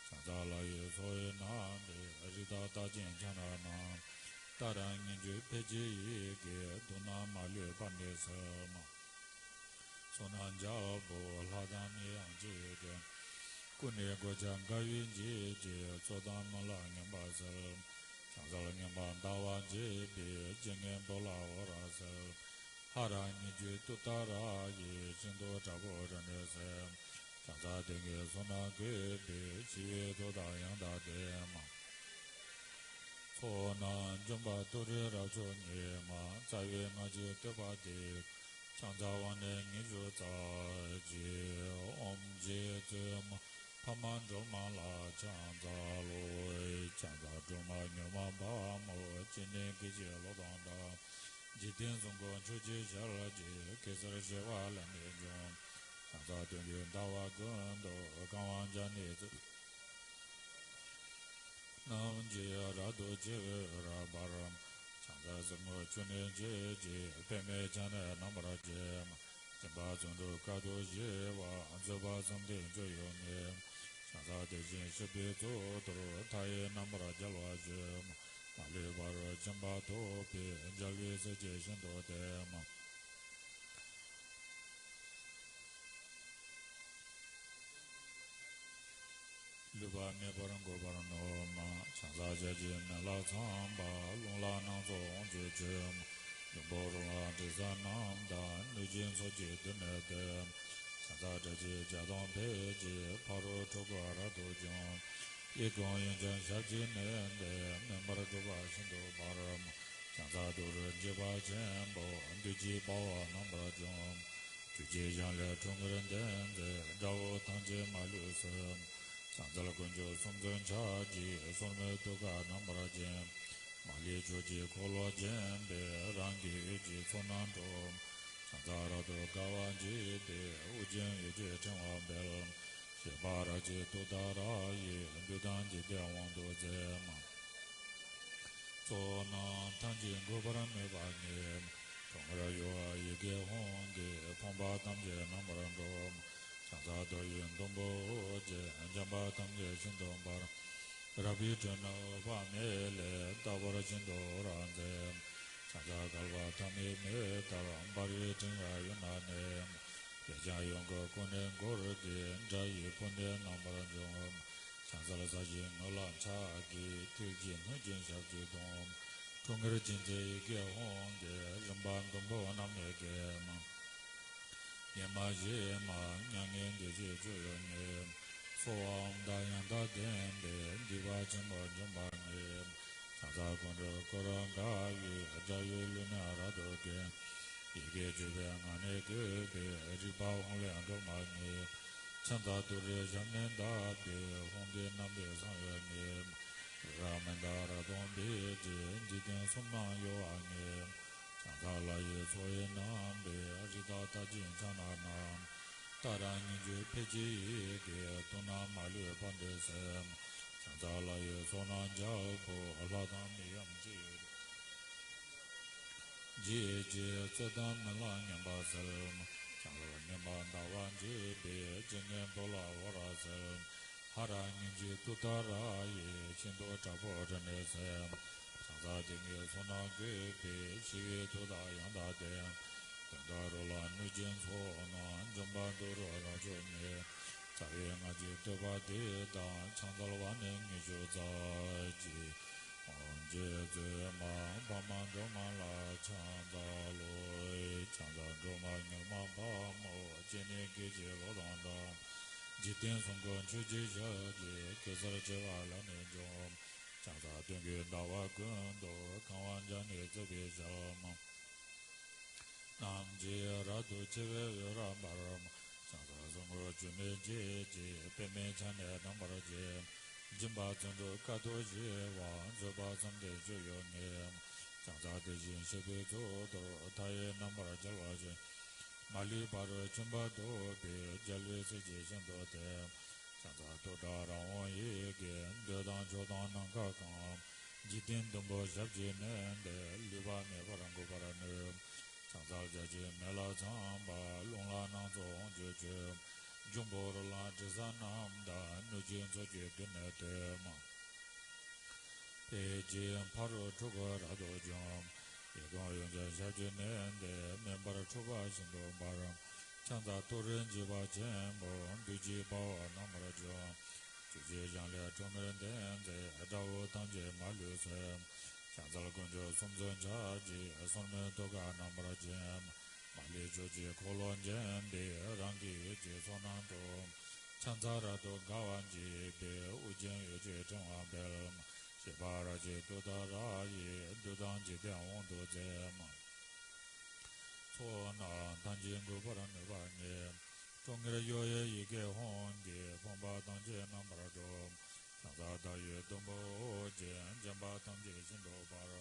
ཕྱག་འཚལ་ལྷ་ཡི་ཚོགས་ཡི་རྣམ་པའི་རིགས་བདག་རྟག་ཅན་ཕྱག་ན་བསྣམས། ཏཱ་ར་སྙན་བརྒྱུད་ཕཊ་ཀྱི་ཡི་གེས་མདུན་ན་མ་ལུས་པར་གནས་གསལ། བསོད་ནམས་རྒྱལ་པོ་ལྷ་དང་མིའམ་ཅི་ཡིས་བསྟེན། ཀུན་ནས་གོ་ཆ་དགའ་བའི་འཇིགས་བྱེད་རྩོད་ལྡན་མི་ལ་ངན་པ་སེལ། ཕྱག་འཚལ་ངན་པ་འདའ་བར་བྱེད་པའི་སྤྱན་གཉིས་པོ་ལ་འོད་རབ་གསལ། ཧ་ར་སྙན་བརྒྱུད་ཏུཏྟཱ་ར་ཡི་ཤིན་ཏུ་དྲག་པོའི་དྲི་ནས་གསལ། ཕྱག་འཚལ་དེ་ཉིད་བསོད་ནམས་བཀོད་པའི་ཞི་བའི་མཐུ་དང་ཡང་དག་ལྡན། ཚོགས་རྣམས་འབྱོན་པ་ཏུ་རེ་རབ་མཆོག་ཉིད་མ། རྩ་བའི་སྔགས་ཀྱི་བསྟོད་པ་འདི། ཕྱག་འཚལ་བ་ནི་ཉི་ཤུ་རྩ་གཅིག་ཨོཾ་རྗེ་བཙུན་མ་འཕགས་མ་སྒྲོལ་མ་ལ་ཕྱག་འཚལ་ལོ། ཕྱག་འཚལ་སྒྲོལ་མ་མྱུར་མ་དཔའ་མོ། སྤྱན་ནི་སྐད་ཅིག་གློག་དང་འདྲ། འཇིག་རྟེན་གསུམ་མགོན་ཆུ་སྐྱེས་ཞལ་གྱི། གེ་སར་བྱེ་བ་ལས་ནི་བྱུང་། ཕྱག་འཚལ་དོན་བརྒྱུད་ཟླ་བ་ཀུན་ཏུ། གང་བ་བརྒྱ་ནི་བརྩེ་རྣམས་ཀྱིས། རབ་ཏུ་ཕྱེ་བའི་འོད་རབ་འབར། ཕྱག་འཚལ་གསེར་སྔོ་ཆུ་ནས་སྐྱེས་ཀྱི། པདྨས་ཕྱག་ནི་བསྣམས་པར་བགྱི། སྦྱིན་པ་བརྩོན་འགྲུས་དཀའ་ཐུབ་ཞི་བ། བཟོད་པ་བསམ་གཏན་སྤྱོད་ཡུལ་ཉིད། ཕྱག་འཚལ་དེ་བཞིན་གཤེགས་པའི་གཙུག་ཏོར། མཐའ་ཡས་རྣམ་པར་རྒྱལ་བ་སྤྱོད། མ་ལུས་བར་ཆད་པ་ཐོབ་པའི། རྒྱལ་བའི་སྲས་ཀྱིས་ཤིན་ཏུ་བསྟེན། ལུས་པ་མེད་པར་འགུགས་པར་ནུས་མ། ཕྱག་འཚལ་ཞལ་གྱི་མེ་ལྷ་ཚངས་པ། རླུང་ལྷ་སྣ་ཚོགས་དབང་ཕྱུག་མཆོད། ལྷུན་པོ་རུ་ལ་དྲི་ཟ་རྣམས་དང་། གནོད་སྦྱིན་ཚོགས་ཀྱིས་མདུན་ནས་བསྟོད། ཕྱག་འཚལ་དགྲ་བཅོམ་བརྒྱ་སྟོང་ཕཊ་ཀྱིས། ཕ་རོལ་འཁྲུལ་འཁོར་རབ་ཏུ་འཇོམས། གཡས་བསྐུམ་གཡོན་བརྐྱང་ཞབས་ཀྱིས་མནན་ཏེ། མུན་པར་སྒྲུབ་པ་ཤིན་ཏུ་འབར། ཕྱག་འཚལ་ཏུ་རེའི་འཇིགས་པ་ཆེན་པོ། བདུད་ཀྱི་དཔའ་བོ་རྣམ་པར་འཇོམས། ཆུ་སྐྱེས་ཞལ་ལས་ཁྲོ་གཉེར་ལྡན་མཛད། དགྲ་བོ་ཐམས་ཅད་མ་ལུས་གསོད། ཕྱག་འཚལ་དཀོན་མཆོག་གསུམ་མཚོན་ཕྱག་རྒྱའི། སོར་མོས་ཐུགས་ཀར་རྣམ་པར་བརྒྱན། མ་ལུས་ཕྱོགས་ཀྱི་འཁོར་ལོས་བརྒྱན་པའི། རང་གི་འོད་ཀྱི་ཚོགས་རྣམས་འཁྲུགས། ཕྱག་འཚལ་རབ་ཏུ་དགའ་བ་བརྗིད་པའི། དབུ་རྒྱན་འོད་ཀྱི་ཕྲེང་བ་སྤེལ། བཞད་པ་རལ་གཅིག་ཏུཏྟཱ་ར་ཡིས། བདུད་དང་འཇིག་རྟེན་དབང་དུ་མཛད། ཚོགས་རྣམས་ཐམས་ཅད་འགུགས་པར་ནུས་པ་ཉིད། ཁྲོ་གཉེར་གཡོ་བ་ཡི་གེ་ཧཱུྃ་གིས། ཕོངས་པ་ཐམས་ཅད་རྣམ་པར་འགུགས། ཕྱག་འཚལ་རྡོ་རྗེ་ཟླུམ་པོ་འོད་ཀྱིས། འཇམ་དཔལ་ཐམས་ཅད་ཤིན་ཏུ་འབར། རལ་པའི་ཁྲོད་ན་འོད་དཔག་མེད་ལས། རྟག་པར་ཤིན་ཏུ་འོད་རབ་མཛད། ཕྱག་འཚལ་བསྐལ་པ་ཐ་མའི་མེ་ལྟར། འབར་བའི་ཕྲེང་བའི་དབྱུག་ན་གནས། ཡབ་བརྐྱང་གཡོན་གྱི་ཀུན་ནས་བསྐོར་ཏེ། དགྲ་ཡི་དཔུང་འདི་རྣམ་པར་འཇོམས། ཕྱག་འཚལ་ས་གཞིའི་ངོས་ལ་ཕྱག་གི། ཐུགས་ཀྱི་སྣོད་ཀྱི་ཞབས་ཀྱིས་བརྡུང་། ཁྲོ་གཉེར་ཅན་མཛད་ཡི་གེ་ཧཱུྃ་གིས། རིམ་པ་བདུན་པོ་རྣམས་ནི་བསྐྱེད། སྙེ་མ་བཞི་མ་མྱ་ངན་འདས་ཞི་སྤྱོད་ཡུལ་ཉིད། གསོལ་བ་འོ་མ་དང་ཡང་དག་ལྡན་པས། སྡིག་པ་ཆེན་པོ་འཇོམས་པ་ཉིད། ཕྱག་འཚལ་ཀཽཎྜི་ཀུ་རུ་དགའ་བའི། དགྲ་ཡི་ལུས་ནི་རབ་ཏུ་འགེམས། ཡི་གེ་བཅུ་པའི་ངག་ནས་བཀོད་པའི། རིག་པ་ཧཱུྃ་ལས་སྒྲོལ་མ་ཉིད། ཕྱག་འཚལ་ཏུ་རེའི་ཞབས་ནས་བཏབ་པའི། ཧཱུྃ་གི་རྣམ་པའི་གསང་བའི་ངོས། རི་རབ་མནྡ་ར་དང་འབིགས་བྱེད། འཇིག་རྟེན་གསུམ་རྣམས་གཡོ་བ་ལྔས། ཕྱག་འཚལ་ལྷ་ཡི་ཚོགས་ཡི་རྣམ་པའི། རིགས་བདག་རྟག་ཅན་ཕྱག་ན་བསྣམས། ཏཱ་ར་སྙན་བརྒྱུད་ཕཊ་ཀྱི་ཡི་གེས། དུག་རྣམས་མ་ལུས་པར་འདིར་སེལ། ཕྱག་འཚལ་ལྷ་ཡི་ཚོགས་རྣམས་རྒྱལ་པོ། ལྷ་དང་མིའམ་ཅི་ཡིས། འཇིགས་བྱེད་རྩོད་ལྡན་མི་ལ་ངན་པ་སེལ། ཕྱག་འཚལ་ངན་པ་འདའ་བར་བྱེད་པའི། སྤྱན་གཉིས་པོ་ལ་འོད་རབ་གསལ། ཧ་ར་སྙན་བརྒྱུད་ཏུཏྟཱ་ར་ཡི། ཤིན་ཏུ་དྲག་པོའི་དྲི་ནས་གསལ། ཕྱག་འཚལ་དེ་ཉིད་བསོད་ནམས་བཀོད་པའི། ཞི་བའི་མཐུ་དང་ཡང་དག་ལྡན། གདོན་བདག་རོ་ལངས་གནོད་སྦྱིན་ཚོགས་རྣམས། འཇོམས་པ་ཏུ་རེ་རབ་མཆོག་ཉིད། རྩ་བའི་སྔགས་ཀྱི་བསྟོད་པ་འདི་དང་། ཕྱག་འཚལ་བ་ནི་ཉི་ཤུ་རྩ་གཅིག་ཨོཾ་རྗེ་བཙུན་མ་འཕགས་མ་སྒྲོལ་མ་ལ་ཕྱག་འཚལ་ལོ། ཕྱག་འཚལ་སྒྲོལ་མ་མྱུར་མ་དཔའ་མོ། སྤྱན་ནི་སྐད་ཅིག་གློག་དང་འདྲ། འཇིག་རྟེན་གསུམ་མགོན་ཆུ་སྐྱེས་ཞལ་གྱི། གེ་སར་བྱེ་བ་ལས་ནི་བྱུང་། ཕྱག་འཚལ་དོན་བརྒྱུད་ཟླ་བ་ཀུན་ཏུ། གང་བ་བརྒྱ་ནི་བརྩེགས་པའི་ཞལ། རྣམས་ཀྱིས་རབ་ཏུ་ཕྱེ་བའི་འོད་རབ་འབར། ཕྱག་འཚལ་གསེར་སྔོ་ཆུ་ནས་སྐྱེས་ཀྱི། པདྨས་ཕྱག་ནི་བསྣམས་པར་བགྱི། སྦྱིན་པ་བརྩོན་འགྲུས་དཀའ་ཐུབ་ཞི་བ། བཟོད་པ་བསམ་གཏན་སྤྱོད་ཡུལ་ཉིད། ཕྱག་འཚལ་དེ་བཞིན་གཤེགས་པའི་གཙུག་ཏོར། མཐའ་ཡས་རྣམ་པར་རྒྱལ་བ་ཆེན། མ་ལུས་ཕ་རོལ་ཕྱིན་པ་ཐོབ་པའི། རྒྱལ་བའི་སྲས་ཀྱིས་ཤིན་ཏུ་བསྟེན། ཕྱག་འཚལ་ཏུཏྟཱ་ར་ཧཱུྃ་ཡི་གེ། འདོད་དང་ཕྱོགས་དང་ནམ་མཁའ་གང་། འཇིག་རྟེན་བདུན་པོ་ཞབས་ཀྱིས་མནན་ཏེ། ལུས་པ་མེད་པར་འགུགས་པར་ནུས། ཕྱག་འཚལ་བརྒྱ་བྱིན་མེ་ལྷ་ཚངས་པ། རླུང་ལྷ་སྣ་ཚོགས་དབང་ཕྱུག་མཆོད། འབྱུང་པོ་རོ་ལངས་དྲི་ཟ་རྣམས་དང་། གནོད་སྦྱིན་ཚོགས་ཀྱིས་མདུན་ནས་བསྟོད། དཔལ་གྱི་ཕ་རོལ་འཁྲུལ་འཁོར་རབ་ཏུ་འཇོམས། ཡི་དམ་ཡོན་ཏན་ཞབས་ཀྱིས་མནན་ཏེ། མེ་འབར་འཁྲུགས་པ་ཤིན་ཏུ་འབར། ཕྱག་འཚལ་ཏུ་རེ་འཇིགས་པ་ཆེན་པོ། བདུད་ཀྱི་དཔའ་བོ་རྣམ་པར་འཇོམས། ཆུ་སྐྱེས་ཞིང་ལས་ཁྲོ་གཉེར་ལྡན་ཚེ། དགྲ་བོ་ཐམས་ཅད་མ་ལུས་གསོད། ཕྱག་འཚལ་དཀོན་མཆོག་གསུམ་མཚོན་ཕྱག་རྒྱའི། སོར་མོས་ཐུགས་ཀར་རྣམ་པར་བརྒྱན། མ་ལུས་ཕྱོགས་བཅུའི་འཁོར་ལོ་བརྒྱན་ཏེ། རང་གི་ཡུལ་གྱི་ཕྱོགས་རྣམས་སུ། ཕྱག་འཚལ་རབ་ཏུ་དགའ་བ་བརྗིད་པའི། དབུ་རྒྱན་འོད་ཀྱི་ཕྲེང་བ་འཕེལ། ཞེས་པ་ར་ཅི་ཏུཏྟཱ་ར་ཡིས། བདུད་དང་འཇིག་རྟེན་དབང་དུ་མཛད། ཚོགས་རྣམས་ཐམས་ཅད་འགུགས་པར་ནུས་པ་ཉིད། ཁྲོ་གཉེར་གཡོ་བའི་ཡི་གེ་ཧཱུྃ་གིས། ཕོངས་པ་ཐམས་ཅད་རྣམ་པར་སྒྲོལ། ཕྱག་འཚལ་ཟླ་བའི་ཟླུམ་པོ་ཅན། འཇིགས་པ་ཐམས་ཅད་ཤིན་ཏུ་སྤར།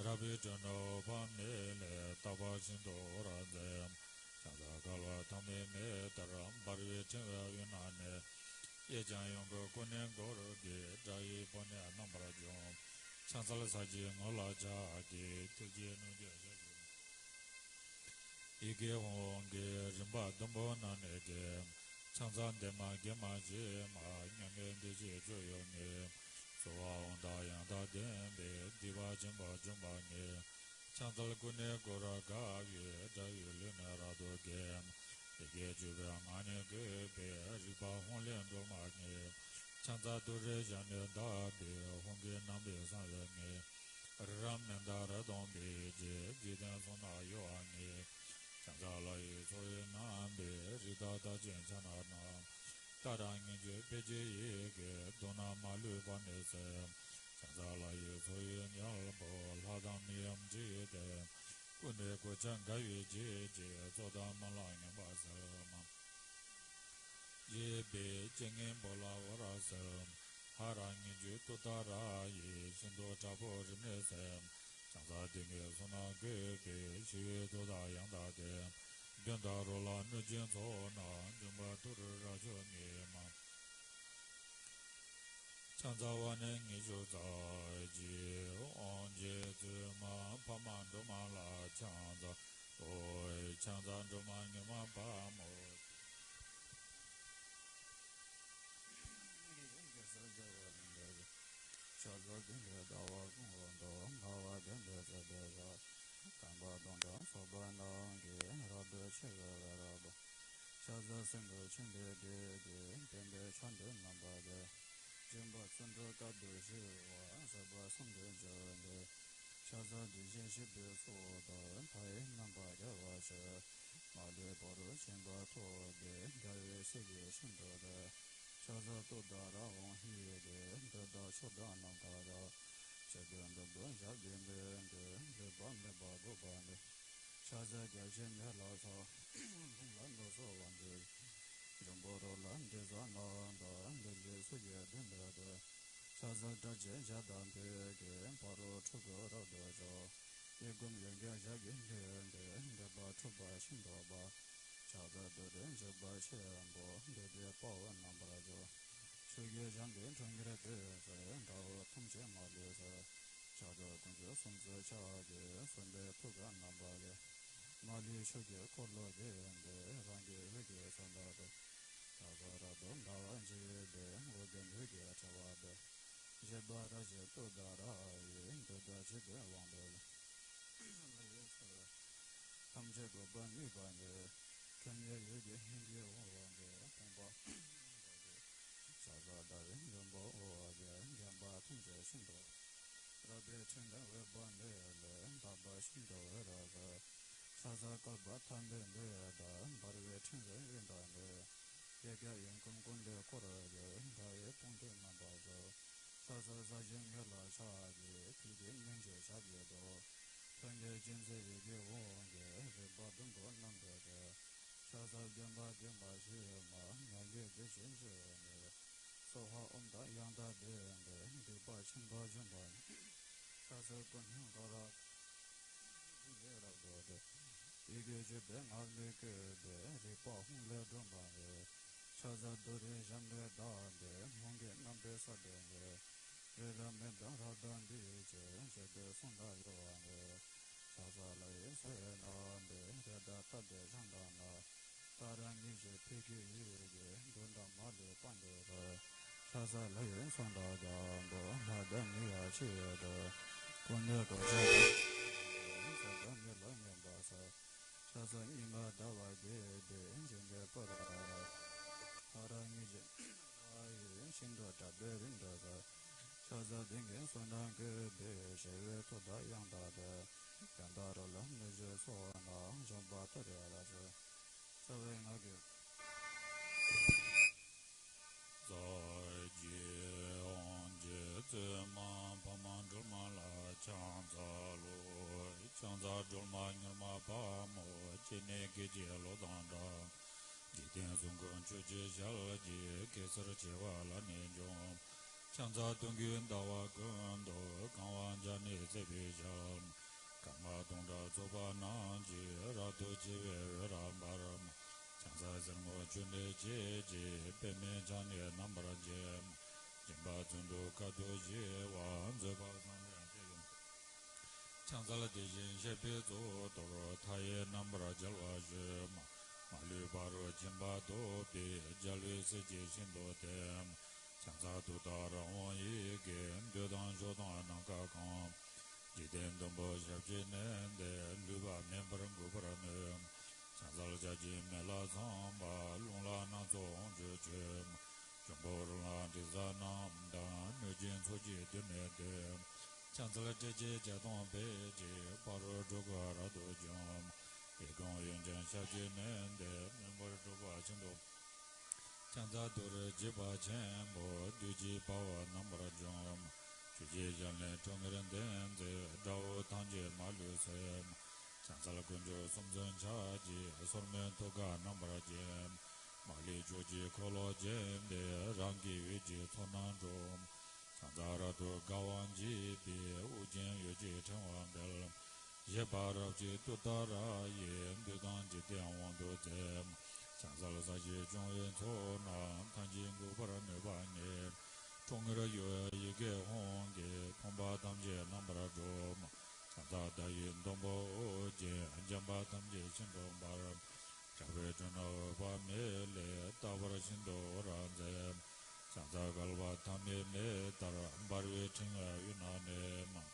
རལ་པའི་ཁྲོད་ནས་འོད་དཔག་མེད་ལས། རྟག་པ་ཤིན་ཏུ་འོད་རབ་མཛད། ཕྱག་འཚལ་བསྐལ་པ་ཐ་མའི་མེ་ལྟར། འབར་བའི་ཕྲེང་བའི་དབུས་ན་གནས། གཡས་བརྐྱང་གཡོན་བསྐུམ་ཀུན་ནས་བསྐོར་ཏེ། དགྲ་ཡི་དཔུང་ནི་རྣམ་པར་འཇོམས། ཕྱག་འཚལ་ས་གཞིའི་ངོས་ལ་ཕྱག་གི། མཐིལ་གྱིས་བསྣུན་ཅིང་ཞབས་ཀྱིས། ཡི་གེ་ཧཱུྃ་གི་རིམ་པ་བདུན་པོ་རྣམས་ནི་བགྱི། ཕྱག་འཚལ་བདེ་མ་དགེ་མ་ཞི་མ། མྱ་ངན་འདས་ཞི་སྤྱོད་ཡུལ་ཉིད། གསོལ་བ་དབང་དང་ཡང་དག་ལྡན་པའི། སྡིག་པ་ཆེན་པོ་འཇོམས་པ་ཉིད། ཕྱག་འཚལ་ཀུན་ནས་བསྐོར་དགའ་བའི། དགྲ་ཡི་ལུས་ནི་རབ་ཏུ་འགེམས། ཡི་གེ་བཅུ་པའི་ངག་ནི་བཀོད་པའི། རིག་པ་ཧཱུྃ་ལས་སྒྲོལ་མ་ཉིད། ཕྱག་འཚལ་ཏུ་རེའི་ཞབས་ནི་བརྡབས་པའི། ཧཱུྃ་གི་རྣམ་པའི་གསང་བའི་ངོས། རི་རབ་མནྡ་ར་སྟོང་པའི་རྗེས། འཇིག་རྟེན་གསུམ་རྣམས་གཡོ་བ་ཉིད། ཕྱག་འཚལ་ལྷ་ཡི་ཚོགས་དབྱིངས་རྣམ་པའི། རིགས་བདག་བདག་ཅན་ཕྱག་ན་བསྣམས། ཏཱ་ར་སྙན་བརྒྱུད་ཕཊ་ཀྱི་ཡི་གེ། མདོར་ན་མ་ལུས་པ་ནི་གསལ། ཕྱག་འཚལ་ལྷ་ཡི་ཚོགས་དབྱིངས་ཉལ་པོ། ལྷ་དང་མི་འམ་ཅི་ཡིས་བསྟེན། ཀུན་ནས་གོ་ཆ་དགའ་བའི་བརྗིད་ཀྱིས། ཚོགས་དང་སྨོན་ལམ་ངན་པ་སེལ། ཞེས་པའི་སྤྱན་ལྔའི་སྦོ་ལ་འོད་རབ་གསལ། ཧ་ར་སྙན་བརྒྱུད་ཏུཏྟཱ་ར་ཡིས། ཤིན་ཏུ་དྲག་པོ་རིམས་ནད་སེལ། ཕྱག་འཚལ་ཏིང་ངེ་གསུམ་རྣམས་བཀོད་པའི། ཞི་བའི་མཐུ་དང་ཡང་དག་ལྡན། གདོན་དང་རོ་ལངས་གནོད་སྦྱིན་ཚོགས་རྣམས། འཇོམས་པ་ཏུ་རེ་རབ་མཆོག་ཉིད་མ། ཕྱག་འཚལ་བ་ནི་ཉི་ཤུ་རྩ་གཅིག་ཨོཾ་རྗེ་བཙུན་མ་འཕགས་མ་སྒྲོལ་མ་ལ་ཕྱག་འཚལ་ལོ། ཕྱག་འཚལ་སྒྲོལ་མ་མྱུར་མ་དཔའ་མོ། ཕྱག་འཚལ་ཏུ་རེ་ཟླ་བ་ཀུན་འོད་དུ། དགའ་བ་ལྡན་པའི་ཚེ་འདི་ལ། དམ་པ་དང་ལྡན་ཚོགས་པ་རྣམས་ཀྱིས། རབ་ཏུ་ཕྱུག་གུ་རབ་ཏུ། ཕྱག་འཚལ་སྲིན་པོ་ཆེན་པོའི་སྡེ་དགེ། བསྟན་པའི་ཆ་འགྲིགས་རྣམ་པ་བརྒྱད། སྦྱིན་པ་བརྩོན་འགྲུས་དཀའ་ཐུབ་ཞི་བ། ཟབ་པ་གསུམ་དུ་འགྱུར་བའི་འདི། ཕྱག་འཚལ་བདུད་བཞི་ཞི་བའི་ཚོགས་དང་། མཐའ་ཡས་རྣམ་པར་རྒྱལ་བ་ཆེ། མ་ལུས་ཕ་རོལ་ཕྱིན་པ་ཐོབ་པའི། དགྲ་ཡི་སྲིད་པའི་ཤིན་ཏུ་བདེ། ཕྱག་འཚལ་ཏུཏྟཱ་ར་ཧཱུྃ་ཡི་གེ། འདོད་དང་ཕྱོགས་དང་རྣམ་དག་རབ། ཆེ་འདོད་འདུན་པ་ཞབས་ཀྱིས་མནན་ཏེ། ལུས་པ་མེད་པར་འགུགས་པ་ནི། ཕྱག་འཚལ་བརྒྱ་བྱིན་མེ་ལྷ་ཚོགས། རླུང་ལྷ་སྣ་ཚོགས་དབང་ཕྱུག་འབྱུང་པོ་རོ་ལངས་དྲི་ཟ་རྣམས་དང་། ལུས་ལ་ཚོགས་ཀྱིས་བརྒྱན་པའི་དེ། ཕྱག་འཚལ་སྒྲ་གཅན་ཞལ་དང་བོད་ཀྱི། ཕ་རོལ་འཁྲུལ་འཁོར་རབ་ཏུ་འཇོམས། གཡས་བསྐུམ་གཡོན་བརྐྱང་ཞབས་ཀྱིས་མནན་ཏེ། འདོད་པ་འཁྲུགས་པ་ཤིན་ཏུ་སྤངས། ཕྱག་འཚལ་ཏུ་རེ་འཇིགས་པ་ཆེན་པོ། བདུད་ཀྱི་དཔའ་བོ་རྣམ་པར་འཇོམས། ཆུ་སྐྱེས་ཞིང་གི་ཁྲོ་གཉེར་ལྡན་ཚེ། དགྲ་བོ་ཐམས་ཅད་མ་ལུས་གསོད། ཕྱག་འཚལ་དཀོན་མཆོག་གསུམ་མཚོན་ཕྱག་རྒྱའི། གསུམ་པའི་ཐུགས་ཀར་རྣམ་པར་རྒྱལ། མ་ལུས་ཕྱོགས་ཀྱི་འཁོར་ལོ་བརྒྱན་ཏེ། རང་གི་འོད་ཀྱི་ཟེར་ལྟར་དུ། ཕྱག་འཚལ་རབ་ཏུ་དགའ་བ་བརྗིད་པའི། ཨོ་རྒྱན་འོད་ཀྱི་ཕྲེང་བ་སྤེལ། བཞད་པ་རལ་གྲི་ཏུཏྟཱ་ར་ཡིས། འདོད་དང་འཇིག་རྟེན་དབང་པོ་ལ། ལྷ་ཡི་ཚོགས་ཐམས་ཅད་འགུགས་པར་ནུས་པ་ཉིད། ཁྲོ་གཉེར་འོད་ཀྱི་ཧཱུྃ་གི་ཧཱུྃ་ཡིས། ཕོངས་པ་ཕྱག་འཚལ་ཟླ་བའི་ཟླུམ་པོ་འོད་ཀྱིས། འགེངས་པ་ཐམས་ཅད་ཤིན་ཏུ། རལ་པའི་ཕྲེང་བའི་འོད་དཔག་མེད་ལས། དག་པ་ཤིན་ཏུ་འོད་རབ་གསལ། ཕྱག་འཚལ་བསྐལ་པ་ཐ་མའི་མེ་ལྟར། འབར་བའི་ཕྲེང་བའི་དབུས་ན་གནས། གཡས་བརྐྱང་གཡོན་བསྐུམ་ཀུན་ལས་བསྐོར་ཏེ། དགྲ་ཡི་དཔུང་འདུལ་རྣམ་པར་འཇོམས། ཕྱག་འཚལ་ས་གཞིའི་ངོས་ལ་ཕྱག་གི། མཐིལ་གྱིས་བསྣུན་ཅིང་ཞབས་ཀྱིས་བརྡུང་། ཁྲོ་གཉེར་ཅན་མཛད་ཡི་གེ་ཧཱུྃ་གིས། རིག་པ་བདུན་པོ་རྣམ་སྦས་ཏེ། ཕྱག་འཚལ་བདེན་པ་དགེ་མ་ཞི་མ། མྱ་ངན་འདས་ཞི་འཇིགས་མེད། གསོལ་བ་ཨོཾ་དང་ཡང་དག་ལྡན་ཏེ། སྡིག་པ་ཆེན་པོ་འཇོམས་པ་ཉིད། ཕྱག་འཚལ་ཀུན་མཁྱེན་ཀ་ར་ཧཱུྃ་ཡིས། རབ་ཏུ་བརྡུངས། ཡི་གེ་བཅུ་པའི་ངག་ནི་བཀོད་པའི། རིག་པ་ཧཱུྃ་ལས་སྒྲོལ་མ་ཡིས། ཕྱག་འཚལ་ཏུ་རེ་ཞབས་འདྲེན་བདག་འདི། མོའུ་འགལ་རྣམ་པའི་ས་སྟེང་གི། རི་རབ་མི་འདའ་རབ་དང་འདིའི་རྗེ། ཞབས་པད་གསུང་དང་ཡོ་བ་ནི། ཕྱག་འཚལ་ལྷ་ཡི་ས་ཡི་རྣམ་པའི། རི་དྭགས་རྟ་དྲེལ་ཆང་དང་ནི། ཏཱ་ར་གཉིས་ཀྱི་ཕུད་ཀྱི་ཡུལ་གྱི། གདུགས་དང་མ་ལུས་སྤངས་ཏེ་རོལ། ཕྱག་འཚལ་ལྷ་ཡི་གསུང་དང་ལྡན་པ། ལྷ་དང་མིའི་ཆོས་སུ། ཀུན་ནས་རྟོག་བཅས་པ། ཟག་པ་མེད་ལ་སྙོམས་པར་ཕྱག་འཚལ་སྙིགས་མ་འདའ་བ་འདས་པའི། འཇིག་རྟེན་པོ་ཏ་ར། ཧ་ར་གཉིས་ཀྱི་ལྷ་ཡི། ཤིན་ཏུ་དྲག་པོའི་རིམ་གྲོ་བསྩལ། ཕྱག་འཚལ་ཏིང་ངེ་གསུང་དང་བཀོད་པའི། ཞི་བའི་ཐུགས་དང་དབྱངས་དང་ལྡན། ཡང་དག་རོ་ལངས་སྣོད་བཅུད་ཚོགས་རྣམས། འབྱུང་པོ་ཏ་རེ་ཧ་ར་ཟེར། རྩ་བའི་སྔགས་ཀྱི། ས་གཞི་དབང་གྱི་བཙུན་མ་འཕགས་མ་སྒྲོལ་མ་ལ་ཕྱག་འཚལ་ལོ། ཕྱག་འཚལ་སྒྲོལ་མ་མྱུར་མ་དཔའ་མོ། སྤྱན་ནི་སྐད་ཅིག་གློག་དང་འདྲ། འཇིག་རྟེན་གསུམ་མགོན་ཆོས་ཀྱི་ཞལ་གྱི། གེ་སར་བྱེ་བ་ལ་ནི་འཇོམས། ཕྱག་འཚལ་སྟོན་ཀའི་ཟླ་བ་ཀུན་ཏུ། གང་བ་བརྒྱ་ནི་བརྩེགས་པའི་ཞལ། སྐར་མ་སྟོང་ཕྲག་ཚོགས་པ་རྣམས་ཀྱིས། རབ་ཏུ་ཕྱེ་བའི་འོད་རབ་འབར། ཕྱག་འཚལ་གསེར་སྔོ་ཆུ་འདྲེས་སྐྱེས་ཀྱི། པདྨས་ཕྱག་ནི་རྣམ་པར་བརྒྱན། སྦྱིན་པ་ཚོགས་འདུས་དཀའ་ཐུབ་བཞི་པ། མཛད་པ་བསམ་ཡས་ཏེ། ཕྱག་འཚལ་དེ་བཞིན་གཤེགས་པའི་གཙུག་ཏོར། མཐའ་ཡས་རྣམ་པར་རྒྱལ་བ་བཞི། མ་ལུས་ཕ་རོལ་ཕྱིན་པ་ཐོབ་པའི། རྒྱལ་བའི་སྲས་ཀྱིས་ཤིན་ཏུ་བསྟེན། ཕྱག་འཚལ་ཏུཏྟཱ་ར་ཧཱུྃ་ཡི་གེ། འདོད་དང་ཕྱོགས་དང་ནམ་མཁའ་གང་། འཇིག་རྟེན་བདུན་པོ་ཞབས་ཀྱིས་མནན་ཏེ། ལུས་པ་མེད་པར་འགུགས་པར་ནུས། ཕྱག་འཚལ་ལྕགས་ཀྱུ་མེ་ལྷ་ཚངས་པ། རླུང་ལྷ་སྣ་ཚོགས་དབང་ཕྱུག་མཆོད། འབྱུང་པོ་རོ་ལངས་དྲི་ཟ་རྣམས་དང་། གནོད་སྦྱིན་ཚོགས་ཀྱིས་མདུན་ནས་བསྟོད། ཕྱག་འཚལ་ཏྲཊ་ཅེས་བྱ་དང་ཕཊ་ཀྱིས། ཕ་རོལ་འཁྲུལ་འཁོར་རབ་ཏུ་འཇོམས། ཡི་དམ་དབྱིངས་ཀྱང་ཞབས་ཀྱིས་མནན་ཏེ། མུན་པར་སྒྲོལ་བ་ཤིན་ཏུ། ཕྱག་འཚལ་ཏུ་རེ་འཇིགས་པ་ཆེན་པོ། བདུད་ཀྱི་དཔའ་བོ་རྣམ་པར་འཇོམས། ཆོས་ཀྱི་ཞལ་ནི་ཁྲོ་གཉེར་ལྡན་མཛད། དགྲ་བོ་ཐམས་ཅད་མ་ལུས་གསོད། ཕྱག་འཚལ་དཀོན་མཆོག་གསུམ་མཚོན་ཕྱག་རྒྱའི། སོར་མོས་ཐུགས་ཀར་རྣམ་པར་བརྒྱན། མ་ལུས་ཕྱོགས་ཀྱི་འཁོར་ལོ་བརྒྱན་ཏེ། རང་གི་འོད་ཀྱི་ཚོགས་རྣམས་འགྲོ། ཕྱག་འཚལ་རབ་ཏུ་དགའ་བ་བརྗིད་པའི། དབུ་རྒྱན་འོད་ཀྱི་ཕྲེང་བ་འཕེལ། བཞད་པ་རབ་བརྗིད་ཏུཏྟཱ་ར་ཡིས། བདུད་དང་འཇིག་རྟེན་དབང་དུ་མཛད། ཕྱག་འཚལ་ས་གཞི་སྐྱོང་བའི་ཚོགས་རྣམས། ཐམས་ཅད་འགུགས་པར་ནུས་པ་ཉིད། ཁྲོ་གཉེར་གཡོ་བའི་ཡི་གེ་ཧཱུྃ་གིས། ཕོངས་པ་ཐམས་ཅད་རྣམ་པར་སྒྲོལ། ཕྱག་འཚལ་ཟླ་བའི་སྡོང་པོ་དབུ་རྒྱན། འཇམ་དཔལ་ཐམས་ཅད་ཤིན་ཏུ་འབར། དྲག་པོའི་ཁྲོད་ན་འོད་དཔག་མེད་ལས། རྟག་པར་ཤིན་ཏུ་འོད་རབ་མཛད། ཕྱག་འཚལ་བསྐལ་པ་ཐ་མའི་མེ་ལྟར། འབར་བའི་ཕྲེང་བའི་དབུས་ན་གནས།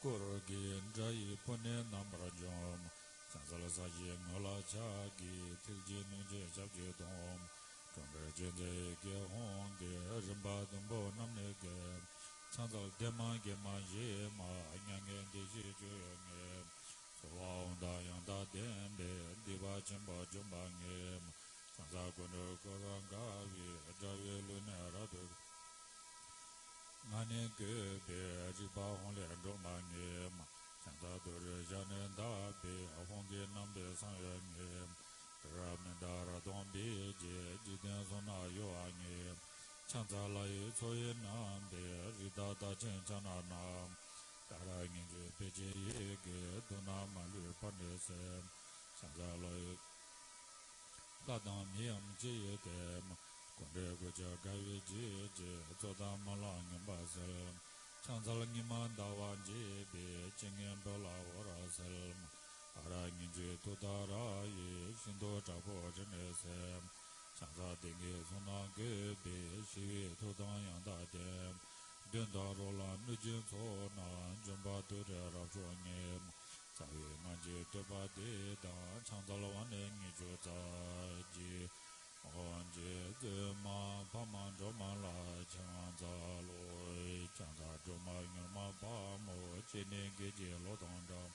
དཀོར་གྱི་དགྲ་ཡི་སྤུ་ནི་རྣམ་པར་འཇོམས། ཕྱག་འཚལ་ས་གཞིའི་ངོས་ལ་ཕྱག་གི། མཐིལ་གྱིས་བསྣུན་ཅིང་ཞབས་ཀྱིས་བརྡུང་། ཁྲོ་གཉེར་ཅན་མཛད་ཡི་གེ་ཧཱུྃ་གིས། རིམ་པ་བདུན་པོ་རྣམས་ནི་འགེམས། ཕྱག་འཚལ་བདེ་མ་དགེ་མ་ཞི་མ། མྱ་ངན་འདས་ཞི་སྤྱོད་ཡུལ་ཉིད། ཚོར་བ་དབང་དང་ཡང་དག་ལྡན་པའི། སྡིག་པ་ཆེན་པོ་འཇོམས་པ་ཉིད། ཕྱག་འཚལ་ཀུན་འགྲོ་འཁོར་བར་འགའ་བའི། དགྲ་བོའི་ལུས་ནི་རབ་ཏུ། ང་ནི་བཀོད་པའི་རིག་པ་ཧཱུྃ་ལས་སྒྲོལ་མ་ཉིད། ཕྱག་འཚལ་ཏུ་རེའི་ཞལ་ནི་བརྡབས་པའི། ཧཱུྃ་གི་རྣམ་པའི་གསང་བའི་ཉིད། རབ་མི་འདའ་རབ་དང་འདིའི་རྗེ། འཇིག་རྟེན་གསུམ་ན་གཡོ་བ་ཉིད། ཕྱག་འཚལ་ལྷ་ཡི་མཚོ་ཡི་རྣམ་པའི། རི་དྭགས་རྟགས་ཅན་ཕྱག་ན་བསྣམས། ཏཱ་ར་གཉིས་ཀྱི་ཕཊ་ཀྱི་ཡི་གེ། དུག་རྣམས་མ་ལུས་པར་ནི་སེལ། ཕྱག་འཚལ་ལྷ་ཡི། ལྷ་དང་མིའམ་ཅི་ཡིས་བསྟེན། ཀུན་འདུས་དགུ་བཅུ་དགའ་བའི་བརྗིད་ཀྱིས། ཚོགས་དང་མ་ལག་ངན་པ་སེལ། ཕྱག་འཚལ་སྙིགས་མ་འདའ་བ་འཇིག་པའི། སྤྱན་གཉིས་པོ་ལ་འོད་རབ་གསལ། ཨ་ར་གཉིས་བརྗོད་ཏུཏྟཱ་ར་ཡིས། ཤིན་ཏུ་དྲག་པོའི་རིམས་ནད་སེལ། ཕྱག་འཚལ་ཏིང་ངེ་གསུང་རྣམས་བཀོད་པའི། ཞི་བའི་ཐུགས་དང་ཡང་དག་ལྡན། གདོན་དང་རོ་ལངས་གནོད་སྦྱིན་ཚོགས་རྣམས། འཇོམས་པ་ཏུ་རེ་རབ་མཆོག་ཉིད། རྩ་བའི་སྔགས་ཀྱི་བསྟོད་པ་འདི་དང་། ཕྱག་འཚལ་བ་ནི་དངུལ་ཆུ་རྩ་གཅིག། དབང་གི་བཙུན་མ་འཕགས་མ་སྒྲོལ་མ་ལ་ཕྱག་འཚལ་ལོ། ཕྱག་འཚལ་སྒྲོལ་མ་མྱུར་མ་དཔའ་མོ། སྤྱན་ནི་སྐད་ཅིག་གློག་དང་འདྲ།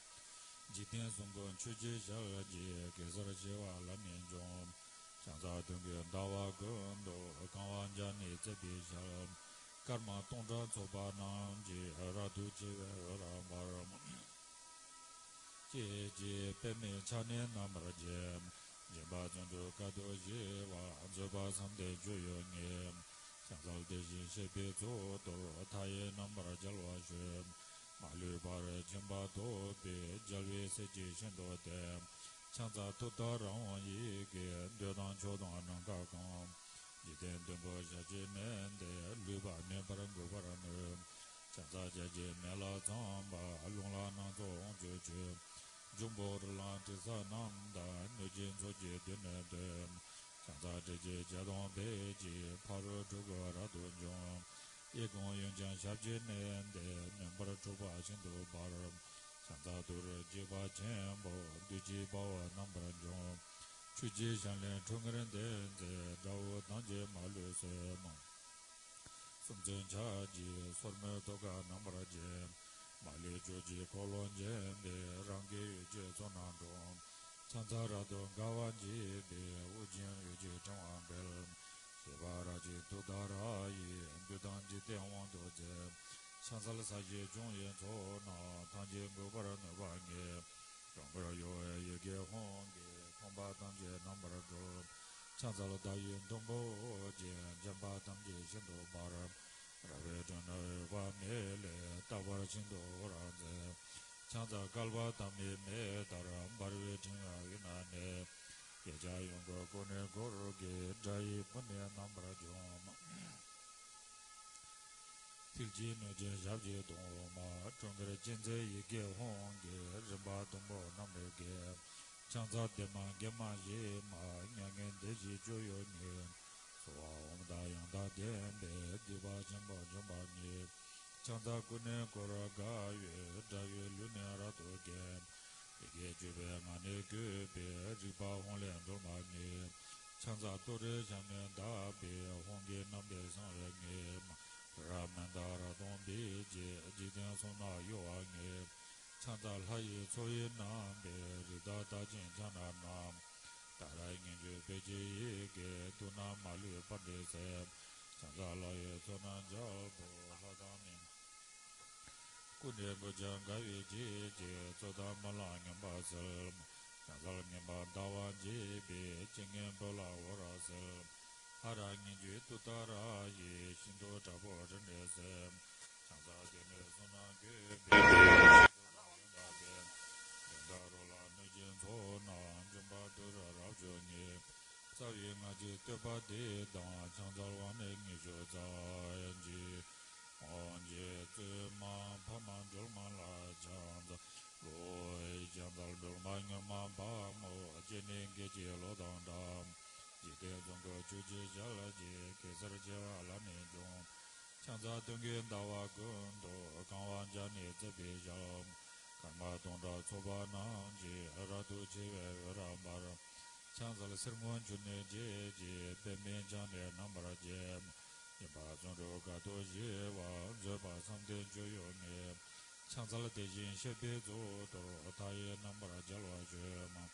འཇིག་རྟེན་གསུམ་མགོན་ཆོས་ཀྱི་ཞལ་གྱི། གེ་སར་བྱེ་བ་ལ་ནི་འཇོམས། ཕྱག་འཚལ་སྟོན་ཀའི་ཟླ་བ་ཀུན་ཏུ། གང་བ་བརྒྱ་ནི་བརྩེགས་པའི་ཞལ། སྐར་མ་སྟོང་ཕྲག་ཚོགས་པ་རྣམས་ཀྱིས། རབ་ཏུ་ཕྱེ་བའི་འོད་རབ་འབར། ལྕེ་བརྒྱད་པདྨས་ཕྱག་ནི་རྣམ་པར་བརྒྱན། སྦྱིན་པ་ཚོགས་འདུས་དཀའ་ཐུབ་བཞི་པ། མཛད་པ་བསམ་གཏན་སྤྱོད་ཡུལ་ཉིད། ཕྱག་འཚལ་དེ་བཞིན་གཤེགས་པའི་གཙུག་ཏོར། མཐའ་ཡས་རྣམ་པར་རྒྱལ་བ་བཞི། མ་ལུས་ཕ་རོལ་ཕྱིན་པ་ཐོབ་པའི། རྒྱལ་བའི་སྲས་ཀྱིས་ཤིན་ཏུ་བསྟེན། ཕྱག་འཚལ་ཐུབ་བསྟན་རང་དབང་ཡི་གེ། འདོད་དང་ཕྱོགས་དང་རྣམ་དཀར་གང་། འཇིག་རྟེན་བདུན་པོ་ཞབས་ཀྱིས་མནན་ཏེ། ལུས་པ་མེད་པར་འགུགས་པར་ནུས། ཕྱག་འཚལ་བརྒྱ་བྱིན་མེ་ལྷ་ཚངས་པ། རླུང་ལྷ་སྣ་ཚོགས་དབང་ཕྱུག་མཆོད། འབྱུང་པོ་རོ་ལངས་དྲི་ཟ་རྣམས་དང་། གནོད་སྦྱིན་ཚོགས་ཀྱིས་མདུན་ནས་བསྟོད། ཕྱག་འཚལ་ཏྲཊ་ཅེས་བྱ་དང་ཕཊ་ཀྱིས། ཕ་རོལ་འཁྲུལ་འཁོར་རབ་ཏུ་འཇོམས། གཡས་བསྐུམ་གཡོན་བརྐྱང་ཞབས་ཀྱིས་མནན་ཏེ། མེ་འབར་འཁྲུག་པ་ཤིན་ཏུ་འབར། ཕྱག་འཚལ་ཏུ་རེ་འཇིགས་པ་ཆེན་པོ། བདུད་ཀྱི་དཔའ་བོ་རྣམ་པར་འཇོམས། ཆུ་སྐྱེས་ཞལ་ནས་ཁྲོ་གཉེར་ལྡན་མཛད། དགྲ་བོ་ཐམས་ཅད་མ་ལུས་གསོད། སུམ་ཅུ་ཕྱག་རྒྱའི་སོར་མོས་ཐུགས་ཀར་རྣམ་པར་བརྒྱན། མ་ལུས་ཕྱོགས་ཀྱི་འཁོར་ལོས་བརྒྱན་པའི། རང་གི་འོད་ཀྱི་ཚོགས་རྣམས་འཁྲུགས། ཕྱག་འཚལ་རབ་ཏུ་དགའ་བ་བརྗིད་པའི། ཨོ་རྒྱན་འོད་ཀྱི་ཕྲེང་བ་འཕེལ། བཞད་པ་རབ་ཀྱི་ཐུགས་རྟགས་རབ་ཡིས། བདུད་དང་འཇིག་རྟེན་དབང་དུ་མཛད། ཕྱག་འཚལ་ས་གཞི་སྐྱོང་བའི་ཚོགས་རྣམས། ཐམས་ཅད་འགུགས་པར་ནུས་པ་ཉིད། རང་གར་གཡོ་བའི་ཡི་གེ་ཧཱུྃ་གིས། ཕོངས་པ་ཐམས་ཅད་རྣམ་པར་འཁྲུགས། ཕྱག་འཚལ་ཟླ་བའི་དུམ་བུས་བརྒྱན། བརྒྱན་པ་ཐམས་ཅད་ཤིན་ཏུ་འབར། རལ་པའི་སྤྲིན་ནི་འོད་དཔག་མེད་ལས། རྟག་པར་ཤིན་ཏུ་འོད་རབ་མཛད། ཕྱག་འཚལ་བསྐལ་པ་ཐ་མའི་མེ་ལྟར། འབར་བའི་ཕྲེང་བའི་དབུས་ན་གནས། བརྒྱ་རྐྱང་གཡོ་འགུལ་ཀུན་ནས་བསྐོར་གྱིས། དགྲ་ཡི་དཔུང་ནི་རྣམ་པར་འཇོམས། མཐིལ་གྱིས་གནོན་ཅིང་ཞབས་ཀྱིས་བརྡུང་བ། ཁྲོ་གཉེར་ཅན་མཛད་ཡི་གེ་ཧཱུྃ་གིས། རིམ་པ་བདུན་པོ་རྣམས་ནི་འགེམས། ཕྱག་འཚལ་བདེ་མ་དགེ་མ་ཞི་མ། མྱ་ངན་འདས་ཞི་སྤྱོད་ཡུལ་ཉིད། སྭཱ་ཧཱ་ཨོཾ་དང་ཡང་དག་ལྡན་པས། སྡིག་པ་ཆེན་པོ་འཇོམས་པ་ཉིད། ཕྱག་འཚལ་ཀུན་ནས་བསྐོར་དགའ་བའི། དགྲ་ཡི་ལུས་ནི་རབ་ཏུ་འགེམས། ཡི་གེ་བཅུ་པའི་ངག་ནི་བཀོད་པའི། རིག་པ་ཧཱུྃ་ལས་སྒྲོལ་མ་ཉིད། ཕྱག་འཚལ་ཏུ་རེའི་ཞབས་ནི་བརྡབས་པའི། ཧཱུྃ་གི་རྣམ་པའི་གསང་བའི་ངད། རབ་མནྡ་རབ་སྟོང་འབིགས་བྱེད། འཇིག་རྟེན་གསུམ་རྣམས་གཡོ་བ་ཉིད། ཕྱག་འཚལ་ལྷ་ཡི་ཚོགས་ཡི་རྣམ་པའི། རིགས་བདག་རྟག་ཅན་ཕྱག་ན་བསྣམས། ཏཱ་ར་སྙན་བརྒྱུད་བོད་ཀྱི་ཡི་གེ། དུག་རྣམས་མ་ལུས་པར་འདྲེན་མཛད། ཕྱག་འཚལ་ལྷ་ཡི་ཚོགས་རྣམས་རྒྱལ་པོ། ལྷ་དང་མི་ཀུན་ནས་མགོས་བྱས་དགའ་བའི་བརྗིད་ཀྱིས། རྩོད་དང་རྨི་ལམ་ངན་པ་སེལ། ཕྱག་འཚལ་ངན་པ་འདའ་བར་བྱེད་པའི། སྤྱན་གཉིས་པོ་ལ་འོད་རབ་གསལ། ཧ་ར་སྙན་བརྒྱུད་ཏུཏྟཱ་ར་ཡིས། ཤིན་ཏུ་དྲག་པོའི་རིམས་ནད་སེལ། ཕྱག་འཚལ་ཏུ་རེའི་གསུང་རྣམས་གོ་བས། ཡོན་བདག་རོ་ལངས་གནོད་སྦྱིན་ཚོགས་རྣམས། འཇོམས་པ་ཏུ་རེ་རབ་མཆོག་ཉིད། རྩ་བའི་སྔགས་ཀྱི་བསྟོད་པ་འདི་དང་། ཕྱག་འཚལ་དབང་ནི་ཉི་ཤུ་རྩ་གཅིག། དབང་ཆེན་བཙུན་མ་འཕགས་མ་སྒྲོལ་མ་ལ་ཕྱག་འཚལ་ལོ། ཕྱག་འཚལ་སྒྲོལ་མ་མྱུར་མ་དཔའ་མོ། སྤྱན་ནི་སྐད་ཅིག་གློག་དང་འདྲ། འཇིག་རྟེན་གསུམ་མགོན་ཆུ་སྐྱེས་ཞལ་གཅིག། གེ་སར་བྱེ་བ་ལ་ནི་འབྱུང་། ཕྱག་འཚལ་སྟོན་ཀའི་ཟླ་བ་ཀུན་ཏུ། གང་བ་བརྒྱ་ནི་བརྩེགས་པའི་ཞལ། སྐར་མ་སྟོང་ཕྲག་ཚོགས་པ་རྣམས་ཀྱིས། རབ་ཏུ་ཕྱེ་བའི་འོད་རབ་འབར། ཕྱག་འཚལ་གསེར་སྔོ་ཆུ་ནས་འབྲས་ཀྱི། པདྨས་ཕྱག་ནི་རྣམ་པར་བརྒྱན། སྦྱིན་པ་བརྩོན་འགྲུས་དཀའ་ཐུབ་ཞི་བ། མཛད་པ་བསམ་གཏན་སྤྱོད་ཡུལ་ཉིད། ཕྱག་འཚལ་དེ་བཞིན་གཤེགས་པའི་གཙུག་ཏོར། མཐའ་ཡས་རྣམ་པར་རྒྱལ་བ་བྱོན།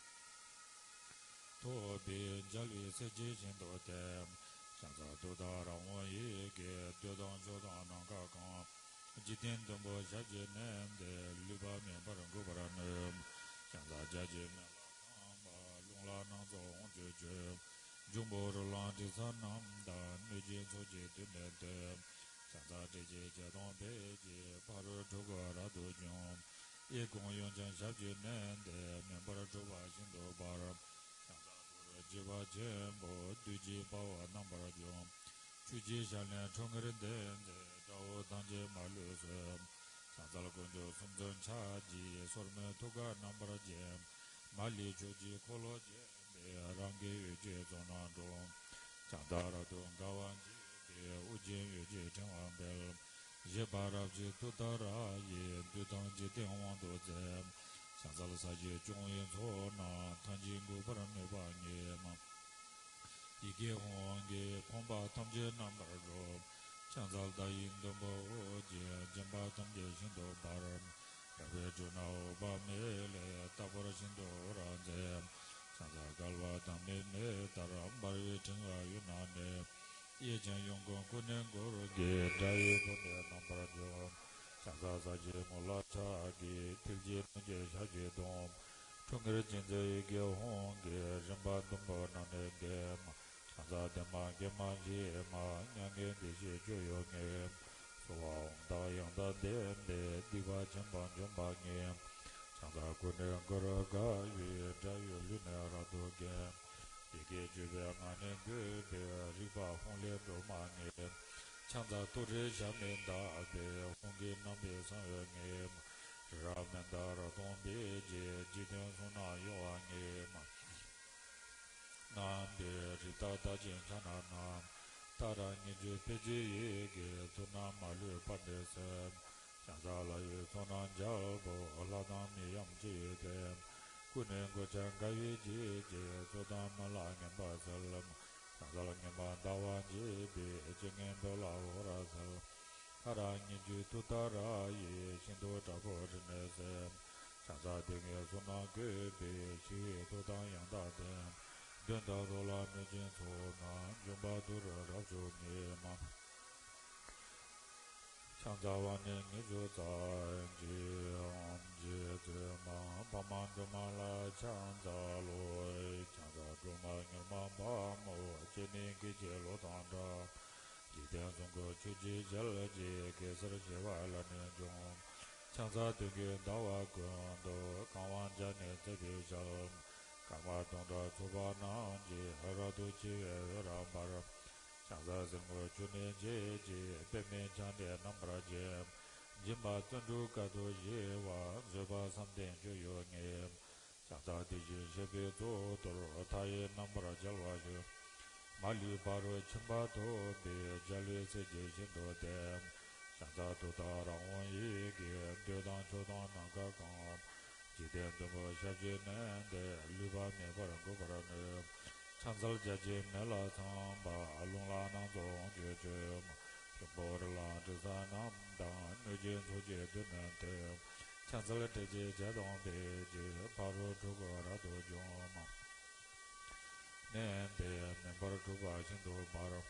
ཐུབ་པས་རྒྱལ་བའི་སྲས་ཀྱིས་ཤིན་ཏུ་བསྟེན། ཕྱག་འཚལ་ཏུཏྟཱ་ར་ཧཱུྃ་ཡི་གེས། འདོད་དང་ཕྱོགས་དང་རྣམ་དཀར་གང་། འཇིག་རྟེན་བདུན་པོ་ཞབས་ཀྱིས་མནན་ཏེ། ལུས་པ་མེད་པར་འགུགས་པར་ནུས། ཕྱག་འཚལ་བརྒྱ་བྱིན་མེ་ལྷ་ཚངས་པ། རླུང་ལྷ་སྣ་ཚོགས་དབང་ཕྱུག་མཆོད། འབྱུང་པོ་རོ་ལངས་དྲི་ཟ་རྣམས་དང་། གནོད་སྦྱིན་ཚོགས་ཀྱིས་མདུན་ནས་བསྟོད། ཕྱག་འཚལ་ཏྲཊ་ཅེས་བྱ་དང་ཕཊ་ཀྱིས། ཕ་རོལ་འཁྲུལ་འཁོར་རབ་ཏུ་འཇོམས། གཡས་བསྐུམ་གཡོན་བརྐྱང་ཞབས་ཀྱིས་མནན་ཏེ། མེ་འབར་འཁྲུག་པ་ཤིན་ཏུ་འབར། ཕྱག་འཚལ་ཏུ་རེ་འཇིགས་པ་ཆེན་པོ། བདུད་ཀྱི་དཔའ་བོ་རྣམ་པར་འཇོམས། ཆུ་སྐྱེས་ཞལ་ནས་ཁྲོ་གཉེར་ལྡན་མཛད། དགྲ་བོ་ཐམས་ཅད་མ་ལུས་གསོད། ཕྱག་འཚལ་དཀོན་མཆོག་གསུམ་མཚོན་ཕྱག་རྒྱའི། སོར་མོས་ཐུགས་ཀར་རྣམ་པར་བརྒྱན། མ་ལུས་ཕྱོགས་ཀྱི་འཁོར་ལོས་བརྒྱན་པའི། རང་གི་འོད་ཀྱི་ཚོགས་རྣམས་འཁྲུགས། ཕྱག་འཚལ་རབ་ཏུ་དགའ་བ་བརྗིད་པའི། ཨོ་རྒྱན་འོད་ཀྱི་ཕྲེང་བ་འཕེལ། བཞད་པ་རབ་ཀྱི་ཏུཏྟཱ་ར་ཡིས། བདུད་དང་འཇིག་རྟེན་དབང་དུ་མཛད། ཕྱག་འཚལ་ས་གཞི་སྐྱོང་བའི་ཚོགས་རྣམས། ཐམས་ཅད་འགུགས་པར་ནུས་པ་ཉིད། ཡི་གེ་ཧཱུྃ་གིས་ཕོངས་པ་ཐམས་ཅད་རྣམ་པར་སྒྲོལ། ཕྱག་འཚལ་ཟླ་ཡི་དུམ་བུས་བརྒྱན། སྦྱིན་པ་ཐམས་ཅད་ཤིན་ཏུ་འབར། རལ་པའི་སྤྲིན་ནི་འོད་དཔག་མེད་ལས། རྟག་པར་ཤིན་ཏུ་འོད་རབ་མཛད། ཕྱག་འཚལ་བསྐལ་པ་ཐ་མའི་མེ་ལྟར། འབར་བའི་ཕྲེང་བའི་དབུས་ན་གནས། གཡས་བརྐྱང་གཡོན་བསྐུམ་ཀུན་ནས་བསྐོར་གྱིས། དགྲ་ཡི་དཔུང་ནི་རྣམ་པར་འཇོམས། ཕྱག་འཚལ་ས་གཞིའི་ངོས་ལ་ཕྱག་གིས། མཐིལ་གྱིས་གནོན་ཅིང་ཞབས་ཀྱིས་བརྡུང་། ཁྲོ་གཉེར་ཅན་མཛད་ཡི་གེ་ཧཱུྃ་གིས། རིམ་པ་བདུན་པོ་རྣམས་ནི་འགེམས། ཕྱག་འཚལ་བདེ་མ་དགེ་མ་ཞི་མ། མྱ་ངན་འདས་ཞི་སྤྱོད་ཡུལ་ཉིད། སྭཱ་ཧཱ་ཨོཾ་དང་ཡང་དག་ལྡན་པས། སྡིག་པ་ཆེན་པོ་འཇོམས་པ་ཉིད། ཕྱག་འཚལ་སྐུ་ནི་གུ་རུ་དགའ་བའི། སྒྲ་ཡི་གླུ་ནི་རབ་ཏུ་གྲགས། ཡི་གེ་བཅུ་པའི་ངག་ནི་དགོད་པའི། རིག་པ་ཧཱུྃ་ལས་སྒྲོལ་མ་ལྔའི། ཕྱག་འཚལ་ཏུ་རེའི་ཞབས་ནི་བརྡབས་པའི། ཧཱུྃ་གི་རྣམ་པའི་གསང་བའི་ངོས། རབ་མནྡ་རབ་སྟོང་པའི་རྗེས། འཇིག་རྟེན་གསུམ་རྣམས་གཡོ་བ་ཉིད། རྣམ་པའི་རིགས་བདག་བདག་ཅན་ཕྱག་ན་བསྣམས། ཏཱ་ར་གཉིས་བརྗོད་ཕཊ་ཀྱི་ཡི་གེས། ཚོགས་རྣམས་མ་ལུས་པར་འདེབས་སེམས། ཕྱག་འཚལ་ལྷ་ཡི་ཚོགས་རྣམས་རྒྱལ་པོ། ལྷ་དང་མི་འམ་ཅི་ཡིས་བསྟེན། སྐུ་ནི་གུར་ཆེན་དགའ་བའི་སྐྱིད་ཀྱིས། ཚོགས་དང་མི་ལ་ངན་པ་སེལ། ཕྱག་འཚལ་ངན་པ་འདའ་བར་བྱེད་པའི། ཇི་སྙེད་བོད་ལ་འོད་རབ་གསལ། ཏཱ་ར་གཉིས་བརྗོད་ཏུཏྟཱ་ར་ཡིས། ཤིན་ཏུ་དྲག་པོའི་རིམས་ནད་སེལ། ཕྱག་འཚལ་དེ་སྔའི་ཚོགས་རྣམས་བཀོད་པའི། ཞི་བའི་མཐུ་དང་ཡང་དག་ལྡན། གདོན་དང་རོ་ལངས་གནོད་སྦྱིན་ཚོགས་རྣམས། འཇོམས་པ་ཏུ་རེ་རབ་མཆོག་ཉིད་མ། ཕྱག་འཚལ་དབང་ནི་ཉི་ཤུ་རྩ་གཅིག་རྗེ་བཙུན་མ་འཕགས་མ་སྒྲོལ་མ་ལ་ཕྱག་འཚལ་ལོ། ཕྱག་འཚལ་སྒྲོལ་མ་མྱུར་མ་དཔའ་མོ། སྤྱན་ནི་སྐད་ཅིག་གློག་དང་འདྲ། འཇིག་རྟེན་གསུམ་མགོན་ཆུ་སྐྱེས་ཞལ་གྱི། གེ་སར་བྱེ་བ་ལ་ནི་འཇོམས། ཕྱག་འཚལ་དུས་ཀྱི་ཟླ་བ་ཀུན་ཏུ། གང་བ་བརྒྱ་ནི་བརྩེགས་པའི་ཞལ། སྐར་མ་སྟོང་ཕྲག་ཚོགས་པ་རྣམས་ཀྱིས། རབ་ཏུ་ཕྱེ་བའི་འོད་རབ་འབར། ཕྱག་འཚལ་གསེར་མགོའི་ཆུ་ནི་འབྱེད་ཅིང་། པདྨས་ཕྱག་ནི་རྣམ་པར་བརྒྱན། སྦྱིན་པ་བརྩོན་འགྲུས་དཀའ་ཐུབ་ཞི་བ། བཟོད་པ་བསམ་གཏན་སྤྱོད་ཡུལ་ཉིད། ཕྱག་འཚལ་དེ་བཞིན་གཤེགས་པའི་གཙུག་ཏོར། མཐའ་ཡས་རྣམ་པར་རྒྱལ་བ་ཞིག་མ་ལུས་ཕ་རོལ་ཕྱིན་པ་ཐོབ་པའི། འཇའ་ལུས་སྲས་ཀྱིས་ཤིན་ཏུ་བསྟེན། ཕྱག་འཚལ་ཏུཏྟཱ་ར་ཧཱུྃ་ཡི་གེས། འདོད་དང་ཕྱོགས་དང་ནམ་མཁའ་གང་། འཇིག་རྟེན་བདུན་པོ་ཞབས་ཀྱིས་མནན་ཏེ། ལུས་པ་མེད་པར་འགུགས་པར་ནུས། ཕྱག་འཚལ་བརྒྱ་བྱིན་མེ་ལྷ་ཚངས་པ། རླུང་ལྷ་སྣ་ཚོགས་དབང་ཕྱུག་མཆོད། ཤོང་བུ་རི་ལ་དྲི་ཟ་རྣམས་དང་། གནོད་སྦྱིན་ཚོགས་ཀྱིས་འདུད་ནས་ཐིམ། ཕྱག་འཚལ་ཏྲཊ་ཅེས་བྱ་དང་ཕཊ་ཀྱིས། ཕ་རོལ་འཁྲུལ་འཁོར་རབ་ཏུ་འཇོམས། མནན་ཏེ་མུན་པར་སྒྲུབ་པ་ཤིན་ཏུ་འབར།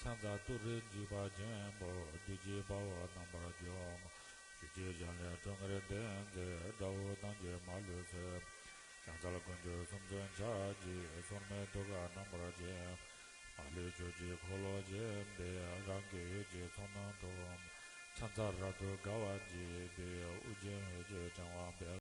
ཕྱག་འཚལ་ཏུ་རེ་འཇིགས་པ་ཆེན་པོ། བདུད་ཀྱི་དཔའ་བོ་རྣམ་པར་འཇོམས། ཆུ་སྐྱེས་ཞལ་ནི་ཁྲོ་གཉེར་ལྡན་མཛད། དགྲ་བོ་ཐམས་ཅད་མ་ལུས་གསོད། ཕྱག་འཚལ་དཀོན་མཆོག་གསུམ་མཚོན་ཕྱག་རྒྱའི། སོར་མོས་ཐུགས་ཀར་རྣམ་པར་བརྒྱན། མ་ལུས་ཕྱོགས་བཅུའི་འཁོར་ལོ་བརྒྱན་ཏེ། རང་གི་འོད་ཀྱི་ཚོགས་རྣམས་འཐོབ། ཕྱག་འཚལ་རབ་ཏུ་དགའ་བ་བརྗིད་པའི། དབུ་རྒྱན་འོད་ཀྱི་ཕྲེང་བ་སྤེལ།